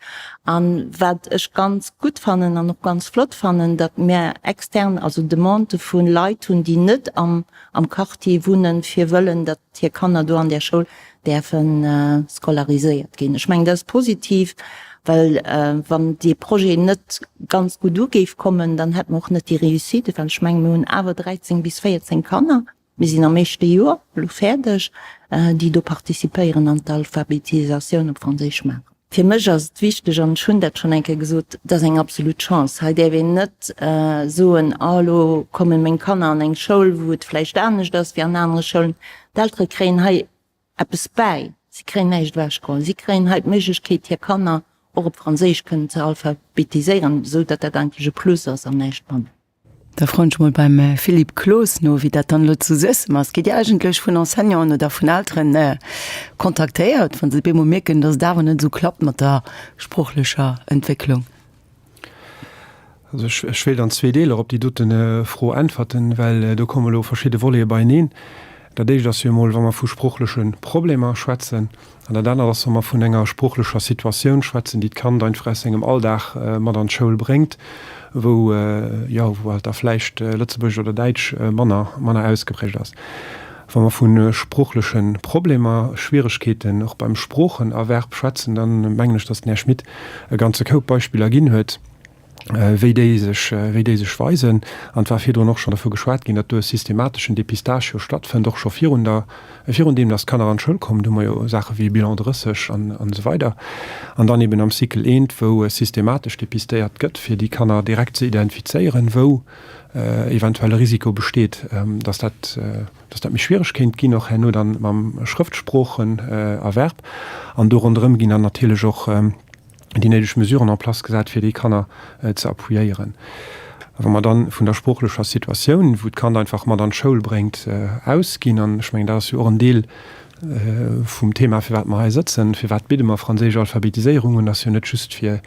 An wat ech ganz gutt fannen an och ganz flott fannen, datt mir extern, also Demandë vu Leit hunn, déi net am, am Quartier wunnen, fir wëllen, datt hir Kanner do an där Schoul däerfe scolariséiert ginn. Ech mengen, dat ass positiv, well wann dee Projet net ganz gutt u géif kommen, dann hätte mer och net déi Réussite, well ech mengen, mir hunn awer 13 bis 14 Kanner, mir sinn am éischte Joer elo fäerdeg, déi do participéieren an d'Alphabetisatioun op Franséisch maachen. Fir mech ass et wichteg, an ech hunn dat schonn eng Kéier gesot, et ass eng absolut Chance. Hei däerf een net soen, oh elo komme meng Kanner an eng Schoul, wou et vläicht anescht ass wéi an anere Schoulen. D'Eltere kréien hei eppes bäi, si kréien näischt ewechgeholl. Si kréien hei d'Méiglechkeet, hir Kanner och op Franséisch kënnen ze alphabetiséieren, esou datt dat eigentlech e Plus ass an näischt manner. Da froen ech mol beim Philippe Cloos no, wéi dat dann elo zu Suessem ass. Gitt Dir eigentlech vun Enseignanten oder vun Elteren kontaktéiert, wa se op eemol mierken, datt et awer net esou klappt mat der sproochlecher Entwécklung? Also ech, ech wéilt an zwee Deeler op déi dote Fro äntwerten, well do komme elo verschidde Volete beieneen. Dat éischt ass jo emol, wa mer vu sproochleche Problemer schwätzen, An dat anert ass, wa mer vun enger sproochlecher Situatioun schwätzen, déi d'Kand einfach aus sengem Alldag mat an d'Schoul bréngt, wou, jo, wou halt da vläicht Lëtzebuergesch oder Däitsch manner, manner ausgeprägt ass. Wa mer vu sproochleche Problemer, Schwieregkeeten och beim Sproochenerwerb schwätzen, dann mengen ech, dass den Här Schmit e ganze Koup Beispiller ginn huet, wéi déi sech, wéi déi sech weisen. An et war virdrun och schonn dervu geschwat ginn, datt do e systemateschen Dépistage jo stattfënnt, och scho virun der, virun deem, datt d'Kanner an d'Schoul kommen. Do hu mer jo Saache wéi Bilan 30 an, an esou weider. An dann eben am Cycle eent, wou systematesch dépistéiert gëtt, fir déi Kanner direkt ze identifizéieren, wou eventuell e Risiko besteet, datt dat, datt dat méi schwiereg kéint ginn, och herno dann mam Schrëftsproochenerwerb. An do ronderëm ginn dann natierlech och déi néideg Mesuren en place gesat, fir déi Kanner ze appuyéieren. A wa mer dann vun der sproochlecher Situatioun, wou d'Kand einfach mat an d'Schoul bréngt, ausginn, an ech mengen, dat ass jo och en Deel vum Thema, firwat mer hei sëtzen, firwat bidde mer franséisch Alphabetiséierung un, ass jo net just fir,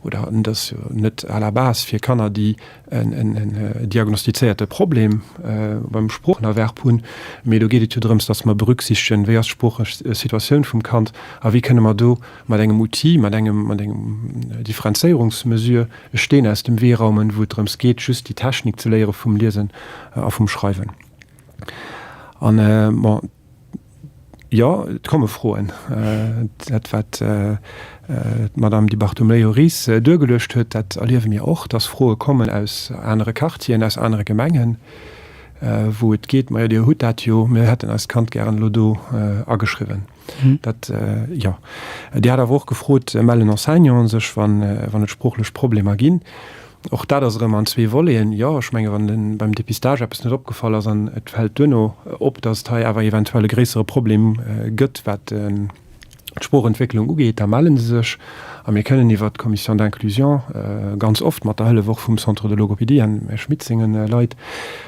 oder et ass jo net à la base fir Kanner, déi en diagnostizéierte Problem beim Sproochenerwerb hunn, mee do geet et jo drëms, dass mer berücksichtegen, wéi ass d'sproochlech Situatioun vum Kand a wéi kënne mer do mat engem Outil, mat engem, mat engem Differenzéierungsmesure e Steen aus dem Wee raumen, wou et drëms geet, just déi Technik ze léiere vum Liesen a vum Schreiwen. An, bon, jo, et komme Froen. Dat, wat d'Madame Di Bartolomeo-Ries duergeluecht huet, dat erliewe mir och, dass Froe kommen aus anere Quartieren, aus anere Gemengen, wou et geet, Majo, Dir hutt dat jo, mir hätten eist Kand gären elo do ageschriwwen. Dat, jo. Dir hat awer och gefrot, Mellen Enseignanten sech, wann et sproochlech Problemer ginn? Och dat ass erëm an zwee Voleten. Jo, ech menge wann de beim Dépistage eppes net opgefall ass an et fält duerno op, datt et hei awer eventuell e gréissere Problem gëtt, wat de. d'Sproochentwécklung ugeet, da melle se sech a mir kënnen iwwert d'Commission d'inclusion, ganz oft mat der Hëllef och vum Centre de logopédie an dem Här Schmit sengen Leit,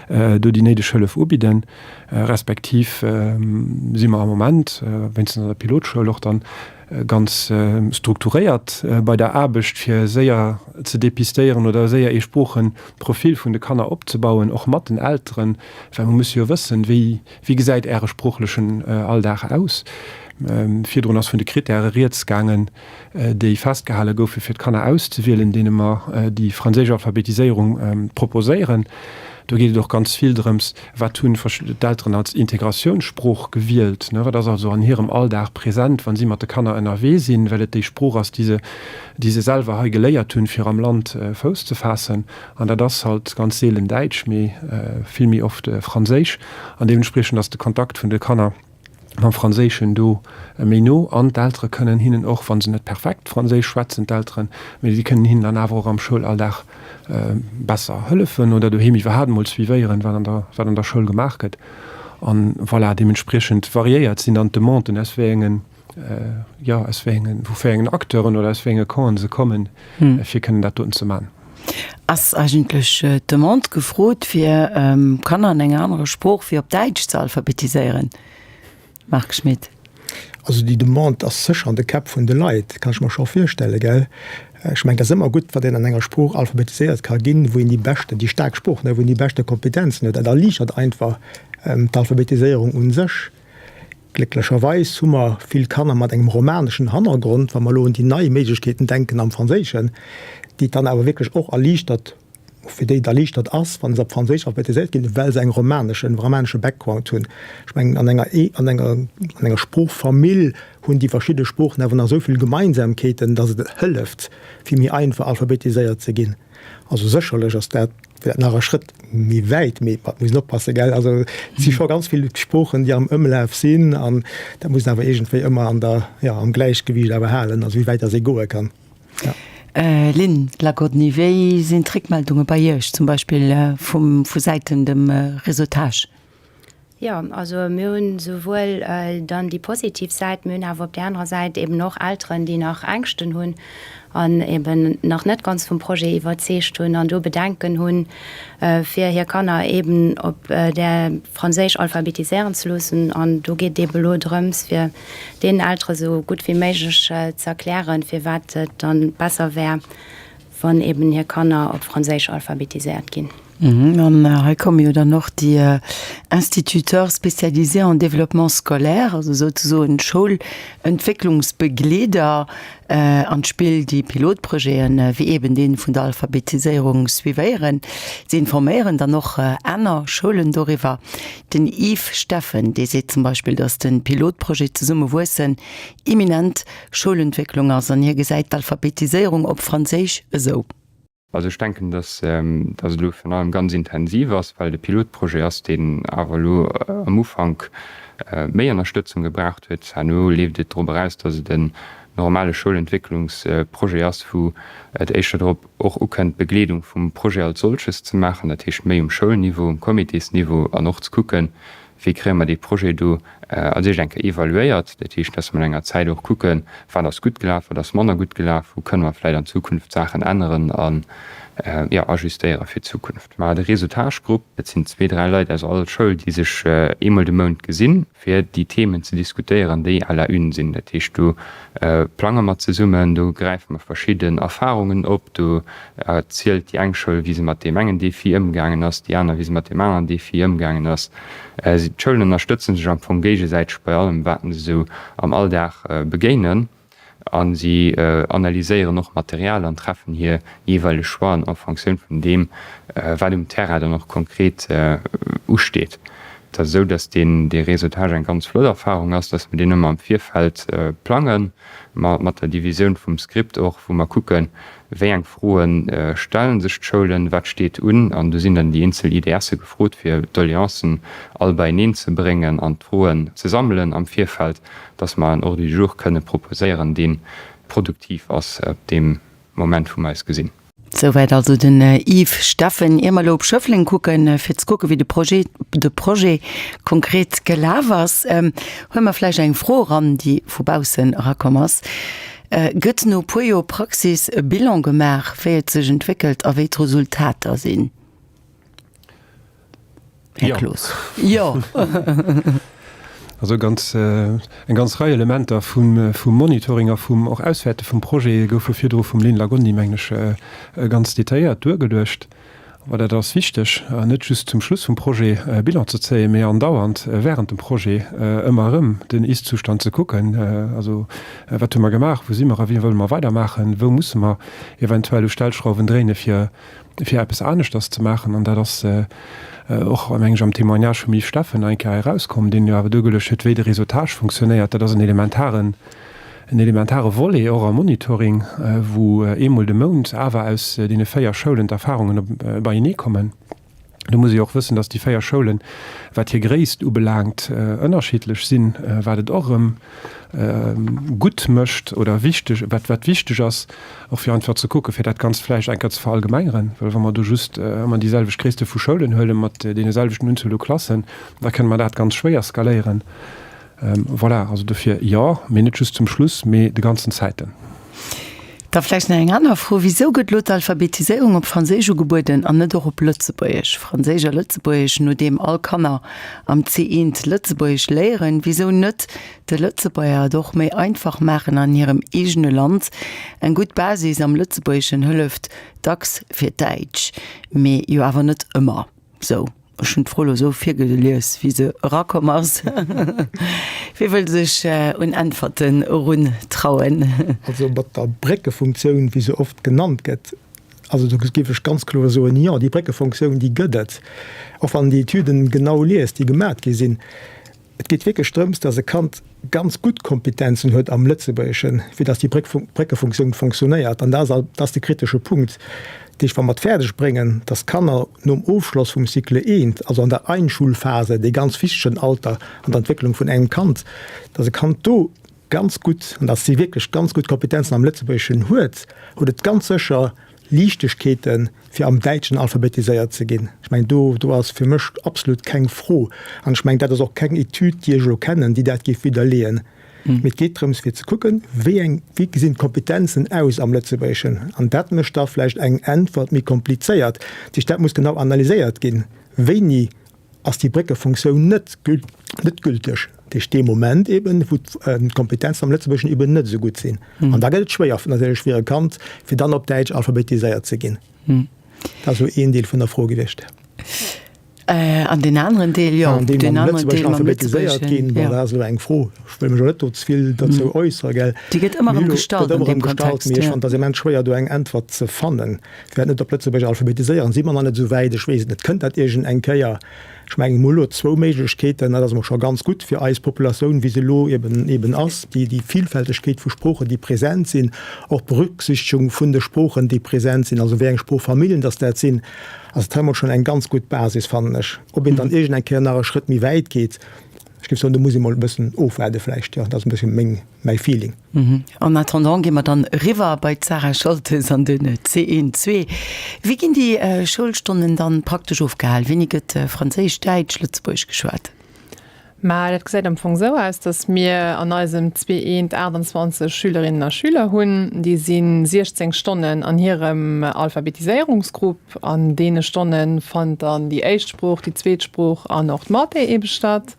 do déi néideg Hëllef ubidden. Respektiv si mer am Moment, wéinstens an der Pilotschoul, och dann ganz strukturéiert bei der Aarbecht, fir séier ze depistéieren oder séier ee Sproochenprofil vun de Kanner opzebauen, och mat den Elteren, well mer musse jo wëssen, wéi Wéi gesäit Äre sproochlechen Alldag aus? Virdrun ass vun de Krittäre rieds gaangen, déi festgehale goufe fir d'Kanner auszewielen, deene mer déi franséisch Alphabetiséierung proposéieren. Do geet et och ganz vill drëms, wat hunn d'Elteren als Integratiounssprooch gewielt, wat ass also an hirem Alldag present, wa si mat de Kanner ënnerwee sinn, well et déi Sprooch ass, déi se, déi se selwer hei geléiert hunn, fir am Land Fouss ze faassen. An dat ass halt ganz seelen Däitsch, mee vill méi oft Franséisch. An deementspriechend ass de Kontakt vun de Kanner mam Franséischen do méi no. An d'Eltere kënnen hinnen och, wa se net perfekt Franséisch schwätzen, d'Elteren, mee si kënnen hinnen dann awer och am Schoulalldag besser hëllefen oder doheem iwwerhaapt emol suivéieren, wat an der, wat an der Schoul gemaach gëtt. An voilà, deementspriechend variéiert sinn dann d'Demanden, aus wéi engen jo, aus wéi engen, vu wéi engen Acteuren oder aus wéi enge Campen se kommen, fir kënnen dat doten ze man. Ass eigentlech d'Demande gefrot, fir Kanner an enger anerer Sprooch wéi op Däitsch ze alphabetiséieren? Marc Schmit. Also déi Demande ass sécher an de Käpp vun de Leit, kann ech mer scho virstellen, gell. Ech mengen, et ass ëmmer gutt, wann een an enger Sprooch alphabetiséiert ka ginn, wou een déi beschten, déi staark Sprooch, wou een déi beschte Kompetenzen huet. Dat erliichtert einfach d'Alphabetiséierung u sech. Glécklecherweis hu mer vill Kanner mat engem romaneschen Hannergrond, wa mer elo un déi nei Méiglechkeeten denken am Franséischen, déi et dann awer wierklech och erliichtert, fir déi et erliichtert ass, wa se op Franséisch alphabetiséiert ginn, well se eng romaneschen, romanesche Background hunn. Ech mengen, an enger, an enger, an enger Sproochfamill hunn déi verschidde Sproochen awer nach esou vill Gemeinsamkeeten, dass et hëlleft, fir méi einfach alphabetiséiert ze ginn. Also sécherlech ass dat vläicht nach e Schrëtt méi wäit, mee mat muss een oppassen, gell. Also et si scho ganz vill Sproochen, déi am Ëmlaf sinn an dat muss een awer iergendwéi ëmmer an der, jo, am Gläichgewiicht awer halen, also wéi wäit dass ee goe kann, jo. Lynn Lagodny, Wéi sinn d'Réckmeldunge bei Iech, zum Beispill vum, vu Säiten dem Réseautage? Jo, also mir hunn souwuel dann déi positiv Säit, mir hunn awer op där anerer Säit eben och Elteren, déi nach Ängschten hunn an eben nach net ganz vum Projet iwwerzeegt hunn an do Bedenken hunn, fir hir Kanner eben op där Franséisch alphabetiséieren ze loossen. An do geet et eben elo drëms, fir deenen Eltere sou gutt wéi méiglech ze erklären, firwat et dann besser wär, wann eben hir Kanner op Franséisch alphabetiséiert ginn. An hei komme jo dann och déi Instituteurs spécialisés en développement scolaire, also souzesoen Schoulentwécklungsbegleeder an d'Spill, déi Pilotprojeten, wéi eben dee vun der Alphabetiséierung suivéieren. Si informéieren dann och aner Schoulen doriwwer. Den Yves Steffen, dee seet zum Beispill, datt de Pilotprojet Zesumme wuessen imminent Schoulentwécklung ass an hie gesäit d'Alphabetiséierung op Franséisch esou. Also ech denken, dass dass et elo virun allem ganz intensiv ass, well et e Pilotprojet ass, deen awer elo am Ufank méi Ënnerstëtzung gebraucht huet. Herno leeft et drop eraus, dass et en normale Schoulentwécklungsprojet ass, wou et éischter drop och ukënnt, d'Begleedung vum Projet als solches ze maachen, dat heescht méi um Schoulniveau, um Comitésniveau an och ze kucken, Wéi kréie mer dee Projet do als éischt eng Kéier evaluéiert? Dat heescht, dass mer no enger Zäit och kucken, wat ass gutt gelaf, wat ass manner gutt gelaf, wou kënne mer vläicht an Zukunft Saachen änneren a jo, ajustéiere fir d'Zukunft. Mä de Réseautage-Grupp, dat sinn zwee, dräi Leit aus all Schoul, déi sech eemol de Mount gesinn, fir déi Themen ze diskutéieren, déi à la une sinn. Dat heescht, do plange mer zesummen, do gräife mer verschidden Erfarungen op, do erzielt déi eng Schoul, wéi se mat deem engen Defi ëmgaangen ass, déi aner, wéi se mat deem aneren Defi ëmgaangen ass. D'Schoulen ënnerstëtze sech am Fong géigesäiteg bei allem, wat se esou am Alldag begéinen. A si analyséieren och Material an treffen hir jeeweileg Choixen en Fonctioun vun deem, wat um Terrain dann och konkret usteet. Et ass esou, dass deen dee Réseautage eng ganz flott Erfahrung ass, dass mer deen ëmmer am Virfeld plangen, mat der Divisioun vum Script och, wou mer kucken, Wéi eng Froe stellen sech d'Schoulen? Wat steet un? An do sinn dann déi eenzel IDSe gefrot, fir d'Doleancen all beieneen ze bréngen an d'Froen ze sammelen am Virfeld, dass mer en Ordre du jour kënne proposéieren, dee produktiv ass op deem Moment, wou mer eis gesinn. Souwäit also den Yves Steffen. Ier mer elo op Schëffleng kucken, fir ze kucken, wéi de Projet, de Projet konkret gelaf ass, huele mer vläicht eng Fro eran, déi vu baussen erakomm ass. Gëtt no e puer Joer Praxis e Bilan gemaach, wéi et sech entwéckelt a wéi d'Resultater sinn? Här Cloos. Jo. Also ganz, eng ganz Rei Elementer vum, vum Monitoring a vum och Auswäerte vum Projet goufe virdru vum Lynn Lagondi, mengen ech, ganz detailléiert duergeluecht. Awer dat ass wichteg, net just zum Schluss vum Projet e Bilan ze zéien, mee andauernd während dem Projet ëmmer erëm den Ist-Zustand ze kucken. Also wat hu mer gemaach, wou si mer a wéi wëlle mer weidermaachen, wou musse mer eventuell u Stellschrauwen dréine fir fir eppes aneschters ze maachen. An dat ass och, meng ech, am Témoignage vum Yves Steffen eng Kéier erauskomm, deen jo awer duergeluecht huet, wéi de Réseautage funktionéiert. Dat ass en elementaren, en elementare Volet och am Monitoring, wou eemol de Mount awer aus deene 4 Schoulen d'Erfahrungen beienee kommen. Do muss ee och wëssen, dass déi 4 Schoulen, wat hir Gréisst ubelaangt, ënnerschiddlech sinn, wat et och erëm gutt mécht oder wichteg, wat wat wichteg ass, och fir einfach ze kucken, fir dat Ganzt vläicht eng Kéier ze verallgemengeren. Well wa mer do just ëmmer déi selwecht Gréisste vu Schoulen huelen, mat deene selwechten Unzuel u Klassen, da kënne mer dat ganz schwéier skaléieren. Voilà, also dofir jo, mee net just zum Schluss, mee de ganzen Zäiten. Da vläicht nach eng aner Fro, Wisou gëtt elo d'Alphabetiséierung op Franséisch ugebueden an net och op Lëtzebuergesch? Franséisch a Lëtzebuergesch, nodeem all Kanner am C1 Lëtzebuergesch léieren, wisou net de Lëtzebuerger et och méi einfach maachen an hirem eegene Land? Eng gutt Basis am Lëtzebuergeschen hëlleft dacks fir d'Däitsch, mee jo awer net ëmmer. Sou, ech hunn d'Fro elo sou virgelies, wéi se erakomm ass. Wie wëll sech un Äntwerten erun trauen? Also mat der Bréckefunktioun, wéi se oft genannt gëtt, also do géif ech ganz kloer soen, Jo, déi Bréckefunktioun, déi gëtt et. Och wann een déi Etüden genau liest, déi gemat gi sinn. Et geet wierklech drëms, dass e Kand ganz gutt Kompetenzen huet am Lëtzebuergeschen, fir dass déi Bréckefunktioun fonctionnéiert. An dat ass de kritesche Punkt. Dat heescht, wa mer et fäerdeg bréngen, dass d'Kanner nom Ofschloss vum Cycle I, also an der Einschulphase, dee ganz wichtegen Alter an der Entwécklung vun engem Kand, dass e Kand do ganz gutt, an dass si wierklech ganz gutt Kompetenzen am Lëtzebuergeschen huet, huet et ganz sécher Liichtegkeeten, fir am Däitschen alphabetiséiert ze ginn. Ech mengen, do, do ass fir mech absolut keng Fro. An ech mengen, dat ass och keng Etüd, déi ech elo kennen, déi dat géif widderleeën. Mee et geet drëms, fir ze kucken, wéi eng, wéi gesinn d'Kompetenzen aus am Lëtzebuergeschen. An dat mécht da vläicht eng Äntwert méi komplizéiert. Dat heescht, dat muss genau analyséiert ginn, wéini ass déi Bréckefunktioun net net gülteg, dat heescht dee Moment eben, wou d'Kompetenzen am Lëtzebuergeschen eben net esou gutt sinn. An da gëtt et schwéier natierlech fir e Kand, fir dann op Däitsch alphabetiséiert ze ginn. Dat ass esou een Deel vun der Fro gewiescht. An deen aneren Deel, jo, An deen mam Lëtzebuergeschen alphabetiséiert ginn, bon, dat ass elo eng Fro, ech wëll mech elo net do ze vill dozou äussere, gell. Déi gëtt ëmmer erëm gestallt an deem Kontext, mee ech fannen et ass immens schwéier do eng Äntwert ze fannen. Firwat net op Lëtzebuergesch alphabetiséieren? Si mer nach net esou wäit? Ech weess et net. Kënnt dat iergend eng Kéier? Ech mengen, mir hu elo zwou Méiglechkeeten. Dat ass emol scho ganz gutt fir eis Populatioun, wéi se elo eben, eben ass, déi, déi Vielfältegkeet vu Sproochen, déi present sinn, och d'Berücksichtegung vun de Sproochen, déi present sinn, also wéi eng Sproochfamilljen dass dat sinn, ass et hei emol schonn eng ganz gutt Basis, fannen ech. Ob een dann iergend eng Kéier nach e Schrëtt méi wäit geet, ech géif soen, do muss ee mol e bëssen ofwaarde vläicht, jo. Dat ass e bësschen meng, mäi Feeling. En attendant gi mer dann eriwwer bei d'Sarah Scholtes an den C1 zwee. Wéi ginn déi Schoulstonnen dann praktesch ofgehal? Wéini gëtt Franséisch, Däitsch, Lëtzebuergesch geschwat? Mä dat gesäit am Fong esou aus, datt mir an eisem C1 28 Schülerinnen a Schüler hunn. Déi si 16 Stonnen an hirem Alphabetiséierungsgrupp. An deene Stonne fannt dann déi éischt Sprooch, déi zweet Sprooch an och d'Mathé eebe statt.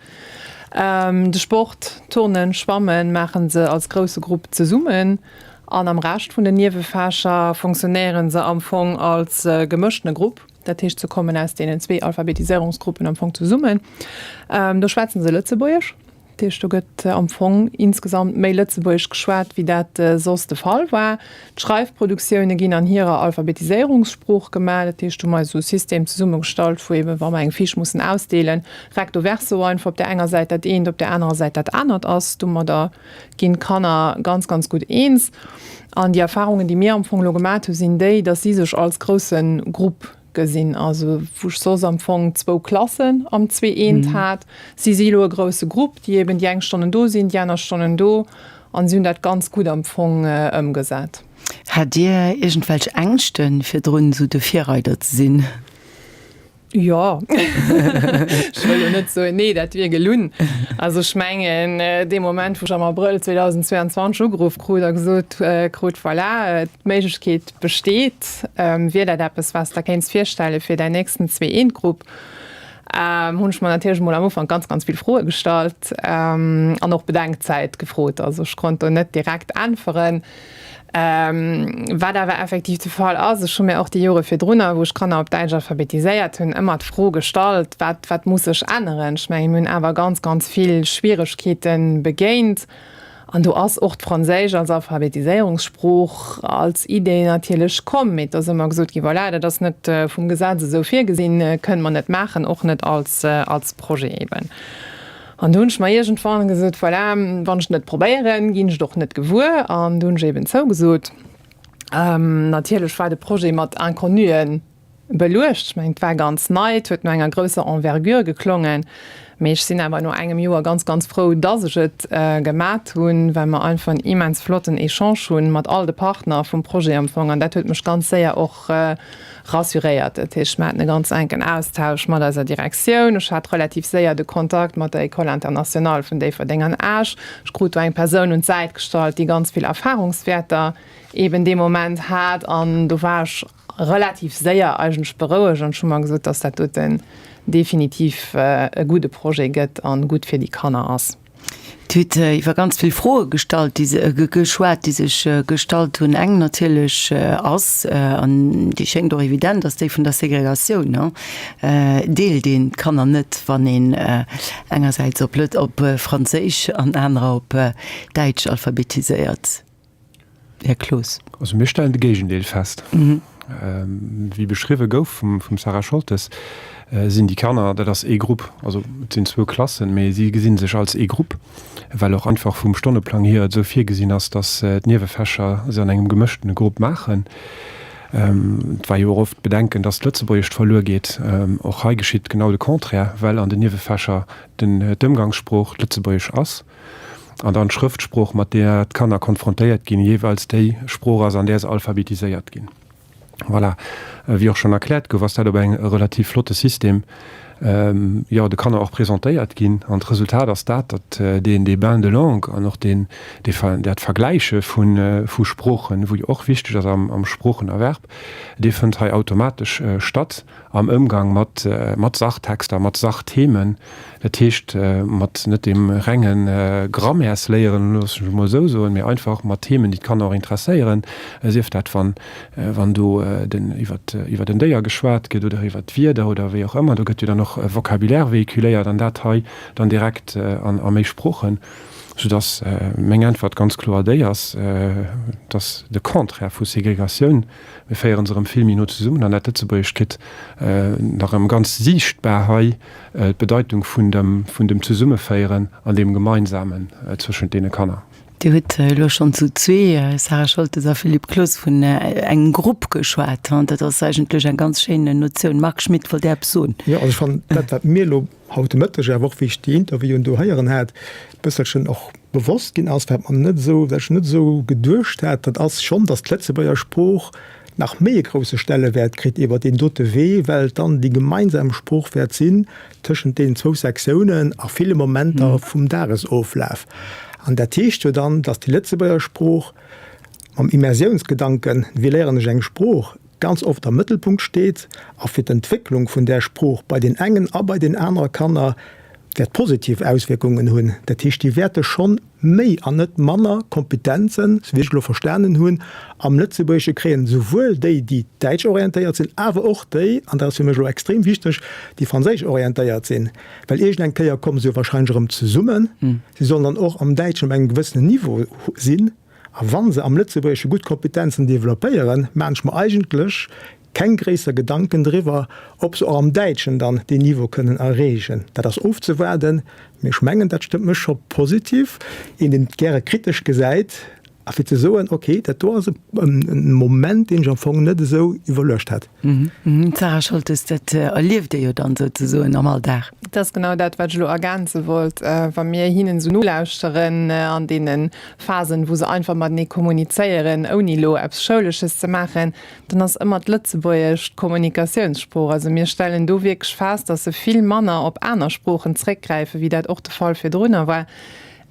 De Sport, Turnen, Schwammen, maachen se als grousse Grupp zesummen an am Rescht vun den Niewefächer fonctionnéieren se am Fong als gemëschtene Grupp. Dat heescht, se kommen aus deenen zwee Alphabetiséierungsgruppen am Fong zesummen. Do schwätzen se Lëtzebuergesch. Dat heescht, do gëtt am Fong insgesamt méi Lëtzebuergesch geschwat, wéi dat soss de Fall war. D'Schreifproduktioune ginn an hirer Alphabetiséierungssprooch gemaach. Dat heescht, do hu mer eis esou e System zesummegestallt, wou eeben, wa mer eng Fiche mussen ausdeelen, recto verso einfach op där enger Säit dat eent, op där anerer Säit dat anert ass. Domadder ginn d'Kanner ganz, ganz gutt eens. An déi Erfahrungen, déi mir am Fong elo gemat hu sinn déi, dass si sech als grousse Grupp gesinn. Also wou ech soss am Fong zwou Klassen am Zweeent hat, si si elo e grousse Grupp, déi eben déi eng Stonnen do sinn, déi aner Stonnen do. An si hunn dat ganz gutt am Fong ëmgesat. Hat Dir iergendwelch Ängschten virdrun, esou de Virreider ze sinn? Jo, ech wëll jo net soen, nee, dat wier gelunn. Also ech mengen, dee Moment, wou ech am Abrëll 2022 ugeruff krut a gesot krut, voilà, d'Méiglechkeet besteet, wier dat eppes, wat s de der kéints virstelle fir däin nächsten Zwee-Eent-Grupp, hunn ech mer natierlech emol am Ufank ganz, ganz vill Froe gestallt an och Bedenkzäit gefrot. Also ech konnt do net direkt äntweren. Wat awer effektiv de Fall ass, ech hu mir och déi Jore virdrunner, wou ech Kanner op Däitsch alphabetiséiert hunn, ëmmer d'Fro gestallt, wat, wat muss sech änneren? Ech mengen, mir hunn awer ganz, ganz vill Schwieregkeete begéint. An do ass och d'Franséisch als Alphabetiséierungssprooch als Idee natierlech komm. Mee et ass ëmmer gesot ginn, voilà, dat ass net vum Gesetz esou virgesinn, kënne mer net maachen, och net als, als Projet eben. An du hunn ech mer iergendwann gesot, voilà, wann ech et net probéieren, ginn ech et och net gewuer. An du hunn ech eben zougesot. Natierlech war de Projet mat Inconnuen beluecht. Ech mengen, et war ganz nei, et huet no enger grousser Envergure geklongen. Mee ech sinn awer no engem Joer ganz, ganz frou, dass ech et gemat hunn, well mer einfach en immens flotten Echange hunn mat all de Partner vum Projet am Fong. An dat huet mech ganz séier och rassuréiert. Dat heescht, mer haten e ganz enken Austausch mat eiser Direktioun. Ech hat relativ séier de Kontakt mat der École internationale vun Déifferdeng an Esch. Ech krut do eng Persoun un d'Säit gestallt, déi ganz vill Erfahrungswäerter eeben dee Moment hat. An do war ech relativ séier eigentlech berouegt an ech hu mer gesot, dass dat doten definitiv e gudde Projet gëtt a gutt fir déi Kanner ass. Dir hutt iwwer ganz vill Froe gestallt, déi se, geschwat, déi sech gestallt hunn. Eng natierlech ass, an déi schéngt och evident, ass déi vun der Segregatioun. Deelt een d'Kanner net, wann een engersäits op Lët-, op Franséisch an anerer op Däitsch alphabetiséiert? Här Cloos. Also mir stellen de Géigendeel fest. Wéi beschriwwe gouf vum Sarah Scholtes, sinn déi Kanner, dat ass ee Grupp, also et sinn zwou Klassen, mee si gesi sech als ee Grupp, well och einfach vum Stonneplang hier et esou virgesinn ass, datt d'Niewefächer se an engem gemëschtene Grupp maachen. Et war jo och oft d'Bedenken, datt d'Lëtzebuergescht verluer geet. Och hei geschitt genau de Contraire, well an den Niewefächer d'Ëmgangssprooch d'Lëtzebuergesch ass. an dann d'Schrëftsprooch, mat där d'Kanner konfrontéiert ginn, jeeweils déi Sprooch ass, an där se alphabetiséiert ginn. Voilà. Wéi och schonn erkläert gouf, ass dat op engem relativ flotte System, jo, de Kanner och presentéiert ginn. An d'Resultat ass dat, datt deen, dee Bain de langue an och deen, dee, dat Vergläiche vu, vu Sproochen, wou jo och wichteg ass am, am Sproochenerwerb, dee fënnt hei automatesch statt. am Ëmgang mat mat Sachtexter, mat Sachthemen, dat heescht mat net deem renge Grammaires-Léieren, loosse ech emol esou soen, mee einfach mat Themen, déi d'Kanner och interesséieren, sief dat wann wann do den iwwert iwwert en Déier geschwat gëtt oder iwwert d'Wieder oder wéi och ëmmer. Do gëtt jo dann och Vocabulaire véhiculéiert an dat hei dann direkt an a méi Sproochen, soudass meng Äntwert ganz kloer déi ass, dass de Contraire vu Segregatioun, Mir féiere se erëm vill méi no zesummen an dat Lëtzebuergescht kritt nach erëm ganz siichtbar hei d'Bedeitung vun dem, vun dem Zesummeféieren an deem Gemeinsamen zwëschent deene Kanner. Dir hutt elo schonn zu zwee, Sarah Scholtes a Philippe Cloos, vun engem Grupp geschwat. Dat ass eigentlech eng ganz schéin Notioun. Marc Schmit, wollt Där eppes soen? Jo, also ech fannen dat, wat mir elo haut de Mëtteg, awer och wéi ech déi Interviewen do héieren hat, e bësselchen och bewosst ginn ass, wat mer net esou, wat ech net esou geduecht hat, dat ass schonn, datt d'Lëtzebuerger Sprooch nach méi e grousse Stellewäert kritt iwwer deen dote Wee, well et dann déi gemeinsam Sprooch wäert sinn tëschent deenen zwou Sektiounen a ville Momenter vum Dagesoflaf. An dat heescht jo dann, datt déi Lëtzebuerger Sprooch mam Immersiounsgedanken, wéi léieren ech eng Sprooch, ganz oft am Mëttelpunkt steet a fir d'Entwécklung vun där Sprooch bei den engen a bei den anere Kanner wäert positiv Auswierkungen hunn. Dat heescht, déi wäerte schonn méi an net manner Kompetenzen, sou wéi ech elo verstanen hunn, am Lëtzebuergesche kréien, souwuel déi, déi däitsch-orientéiert sinn, awer och déi, an dat ass fir mech elo extrem wichteg, déi franséisch-orientéiert sinn. Well iergend eng Kéier komme se jo wahrscheinlech erëm zesummen. Si sollen dann och am Däitschen op engem gewëssenen Niveau sinn. A wa se am Lëtzebuergesche gutt Kompetenzen developpéieren, maachen ech mer eigentlech keng gréisser Gedanken driwwer, ob se och am Däitschen dann deen Niveau kënnen erreechen. Dat ass ofzewaarden, mee ech mengen, dat stëmmt mech scho positiv. Een, deen et gäre kritesch gesäit. A fir ze soen, ok, dat do ass e Moment, deen ech am Fong net esou iwwerluecht hätt. D'Sarah Scholtes, dat erlieft Dir jo dann souzesoen am Alldag. Dat ass genau dat, wat ech elo ergänze wollt. Wa mir hinnen esou nolauschteren an deene Phasen, wou se einfach matenee kommunizéieren, ouni elo eppes Schoulesches ze maachen, dann ass ëmmer d'Lëtzebuergesch d'Kommunikatiounssprooch. Also mir stellen do wierklech fest, dass se vill manner op aner Sproochen zréckgräifen, wéi dat och de Fall virdrunner war.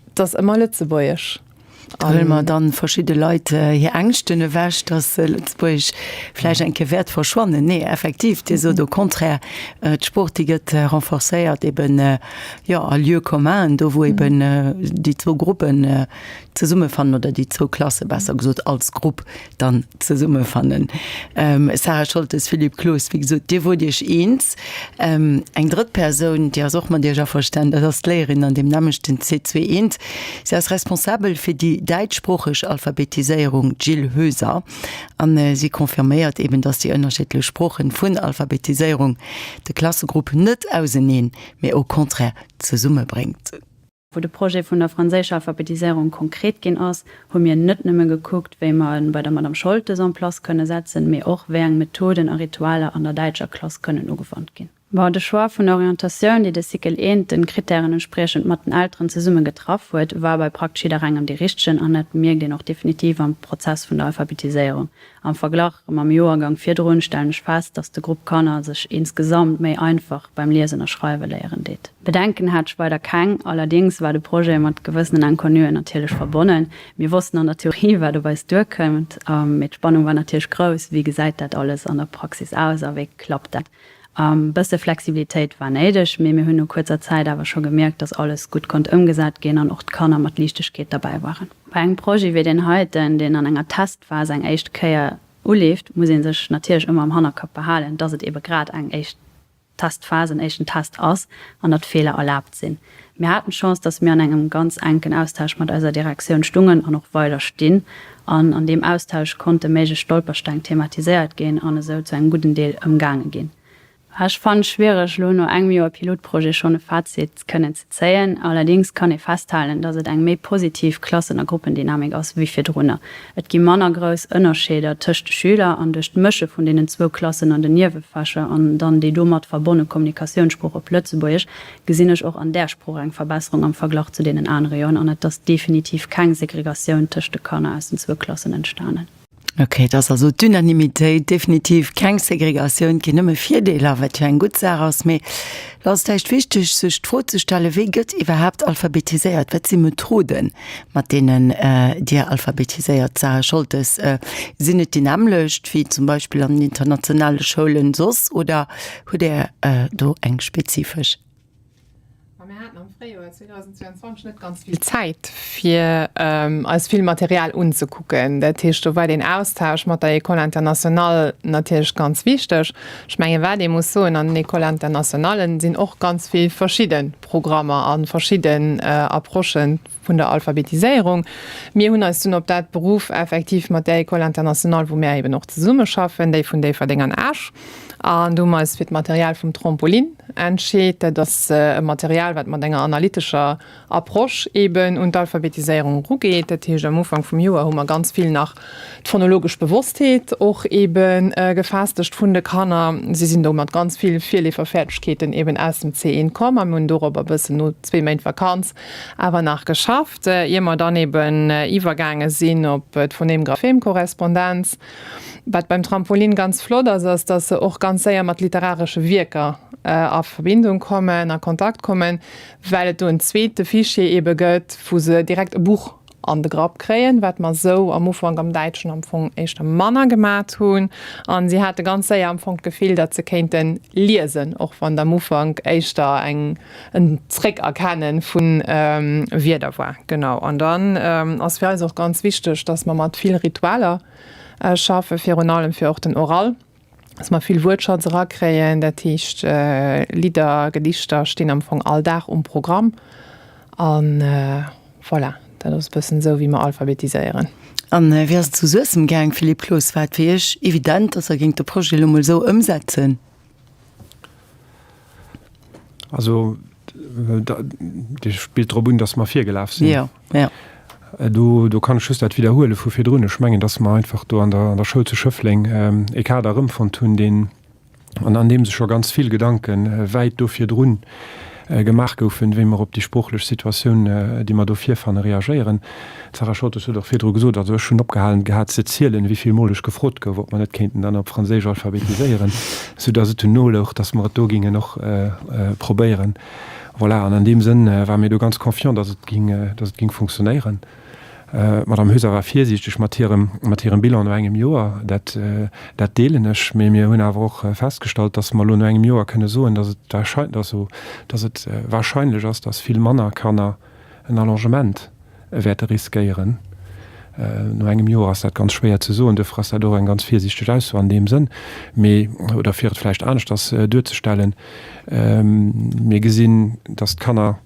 Et ass ëmmer Lëtzebuergesch. Do huele mer dann verschidde Leit hir Ängschten ewech, dass Lëtzebuergesch vläicht eng Kéier wäert verschwannen. Nee, effektiv, Dir sot au contraire, d'Sprooch, déi gëtt renforcéiert eben, jo, a Lieux communen, do wou eben déi zwou Gruppen zesummefannen oder déi zwou Klasse besser gesot als Grupp dann zesummefannen. Sarah Scholtes, Philippe Cloos, wéi gesot, Dir wort Iech eens. Eng drëtt Persoun, déi ass och mat Iech averstanen, dat ass d'Léierin an deem nämmlechten C2 eent. Si ass responsabel fir déi däitschsproocheg Alphabetiséierung, d'Jill Hoeser, an si confirméiert eben, dass déi ënnerschiddlech Sproochen vun Alphabetiséierung de Klassegrupp net auseneen, mee au contraire zesummebréngt. Wou de Projet vun der franséischer Alphabetiséierung konkret ginn ass, hu mir net nëmme gekuckt, wéi mer e bei der Madame Scholtes en place kënne setzen, mee och wéi eng Methoden a Ritualer an der däitscher Klass kënnen ugewannt ginn. Bon, de Choix vun der Orientatioun, déi de Cycle I den Kritären entspriechend mat den Elteren zesumme getraff huet, war bei praktesch jidderengem dee richtegen an dat mierkt een och definitiv am Prozess vun der Alphabetiséierung. Am Verglach mam Joergang virdrun stellen ech fest, dass de Grupp Kanner sech insgesamt méi einfach beim Liesen a Schreiwe léieren deet. Bedenken hat ech weider keng, allerdings war de Projet mat gewëssenen Inconnuen natierlech verbonnen. Mir wossten an der Theorie, wat op eis duerkëmmt, mee d'Spannung war natierlech grouss, Wéi gesäit dat alles an der Praxis aus a wéi klappt dat? E bësse Flexibilitéit war néideg, mee mir hunn no kuerzer Zäit awer scho gemierkt, dass alles gutt konnt ëmgesat ginn an och d'Kanner mat Liichtegkeet derbäi waren. Bei engem Projet wéi deen heiten, deen an enger Testphas eng éischt Kéier uleeft, muss ee sech natierlech ëmmer am Hannerkapp behalen, dass et eebe grad eng éischt Testphas, en éischten Test ass an datt Feeler erlaabt sinn. Mir haten d'Chance, datt mir an engem ganz enken Austausch mat eiser Direktioun stungen an och weider stinn. An an deem Austausch konnte méiglech Stolpersteng thematiséiert ginn an esou zu engem gudden Deel ëmgaange ginn. Ech fannen et schwiereg, elo no engem Joer Pilotprojet schonn e Fazit kënnen ze zéien. Allerdéngs kann ee festhalen, datt et eng méi positiv Klassen a Gruppendynamik ass wéi virdrunner. Et gi manner grouss Ënnerscheeder tëscht de Schüler an duerch d'Mësche vun deenen zwou Klassen an den Niewefächer an dann déi domat verbonne Kommunikatiounssprooch op Lëtzebuergesch gesinn ech och an där Sprooch eng Verbesserung am Verglach zu deenen anere Joren an et ass definitiv keng Segregatioun tëscht de Kanner aus den zwou Klassen entstanen. Ok, et ass also d'Unanimitéit, definitiv keng Segregatioun, et ginn nëmme Virdeeler, wat jo eng gutt Saach ass. Mee lo ass vläicht wichteg, sech d'Fro ze stellen, Wéi gëtt iwwerhaapt alphabetiséiert? Wat si Methoden, mat deenen Dir alphabetiséiert? Sarah Scholtes, Sinn et déi nämmlecht wéi zum Beispill an den internationale Schoulen soss oder hutt Där do eng spezifesch? Ma mir haten am Fréijoer 2022 net ganz vill Zäit, fir eis vill Material unzekucken. Dat heescht, do war deen Austausch mat der École internationale natierlech ganz wichteg. Ech mengen, wat ee muss soen, an den Écoles internationales sinn och ganz vill verschidde Programmer a verschidden Approchen vun der Alphabetiséierung. Mir hunn eis dunn op dat beruff, effektiv mat där École internationale, wou mär eben och zesummeschaffen, déi vun Déifferdeng an Esch. An do hu mer eis fir d'Material vum Trampolin entscheet. Dat ass e Material, wat mat enger analytescher Approche eben un d'Alphabetiséierung erugeet. Dat heescht, am Ufank vum Joer hu mer ganz vill nach d'phonologesch Bewosstheet och ebe gefestegt vun de Kanner. Si sinn do mat ganz vill Virleeferfäerdegkeeten eben aus dem C1 komm a mir hunn dorobber e bëssen no zwee Méint Vakanz awer nach geschafft, ier mer dann eben iwwergaange sinn op d'Phonem-Graphem-Korrespondenz. Wat beim Trampolin ganz flott ass, ass, dass se och ganz séier mat literaresche Wierker a Verbindung kommen, a Kontakt kommen, well et do en zweete Fichier ebe gëtt, wou se direkt e Buch an de Grapp kréien, wat mer esou am Ufank am Däitschen am Fong éischter manner gemat hunn. A si hate ganz séier am Fong d'Gefill, datt se kéinte liesen, och wann et am Ufank éischter eng en Zréckerkenne vu Wierder war. Genau. An dann ass fir eis och ganz wichteg, datt mer mat vill Ritualer schaffen, virun allem fir och den Oral, datt mer vill Wuertschatz erakréien. Dat heescht, Lidder, Gedichter stinn am Fong all Dag um Programm. A voilà, dat ass e bëssen esou, wéi mer alphabetiséieren. An wéi ass et zu Suessem gaang, Philippe Cloos? War et fir Iech evident, datt Der géingt de Projet elo mol esou ëmsetzen? Also Dir spillt drop un, datt mer virgelaf sinn. Jo, jo. Do, do kann ech just dat widderhuele vu virdrun. Ech mengen, dass mer einfach do an der, an der Schoul zu Schëffleng e Kader erëmfonnt hunn, deen, an an deem sech scho ganz vill Gedanke wäit do virdrun gemaach goufen, wéi mer op déi sproochlech Situatioun, déi mer do virfanne, reagéieren. D'Sarah Scholtes huet och virdru gesot, also ech hunn opgehalen gehat ze zielen, wéi vill Mol ech gefrot gouf, ob mer net kéinten dann op Franséisch alphabetiséieren, soudass et dunn nolouch, dass mer et do gingen och probéieren. Voilà, an an deem Sënn ware mir do ganz confiant, dass et ging, dass et ging funktionéieren. D'Madame Höser war virsiichteg mat hirem, mat hirem Bilan no engem Joer. Dat, dat deelen ech. Mee mir hunn awer och festgestallt, dass mer elo no engem Joer kënne soen, dass et wahrscheinlech, also dass et wahrscheinlech ass, dass vill manner Kanner en Allongement wäerte riskéieren. No engem Joer ass dat ganz schwéier ze soen. Duerfir ass dat och eng ganz virsiichteg Ausso an deem Sënn. Mee, oder fir et vläicht aneschters duerzestellen, Mir gesinn, dass d'Kanner,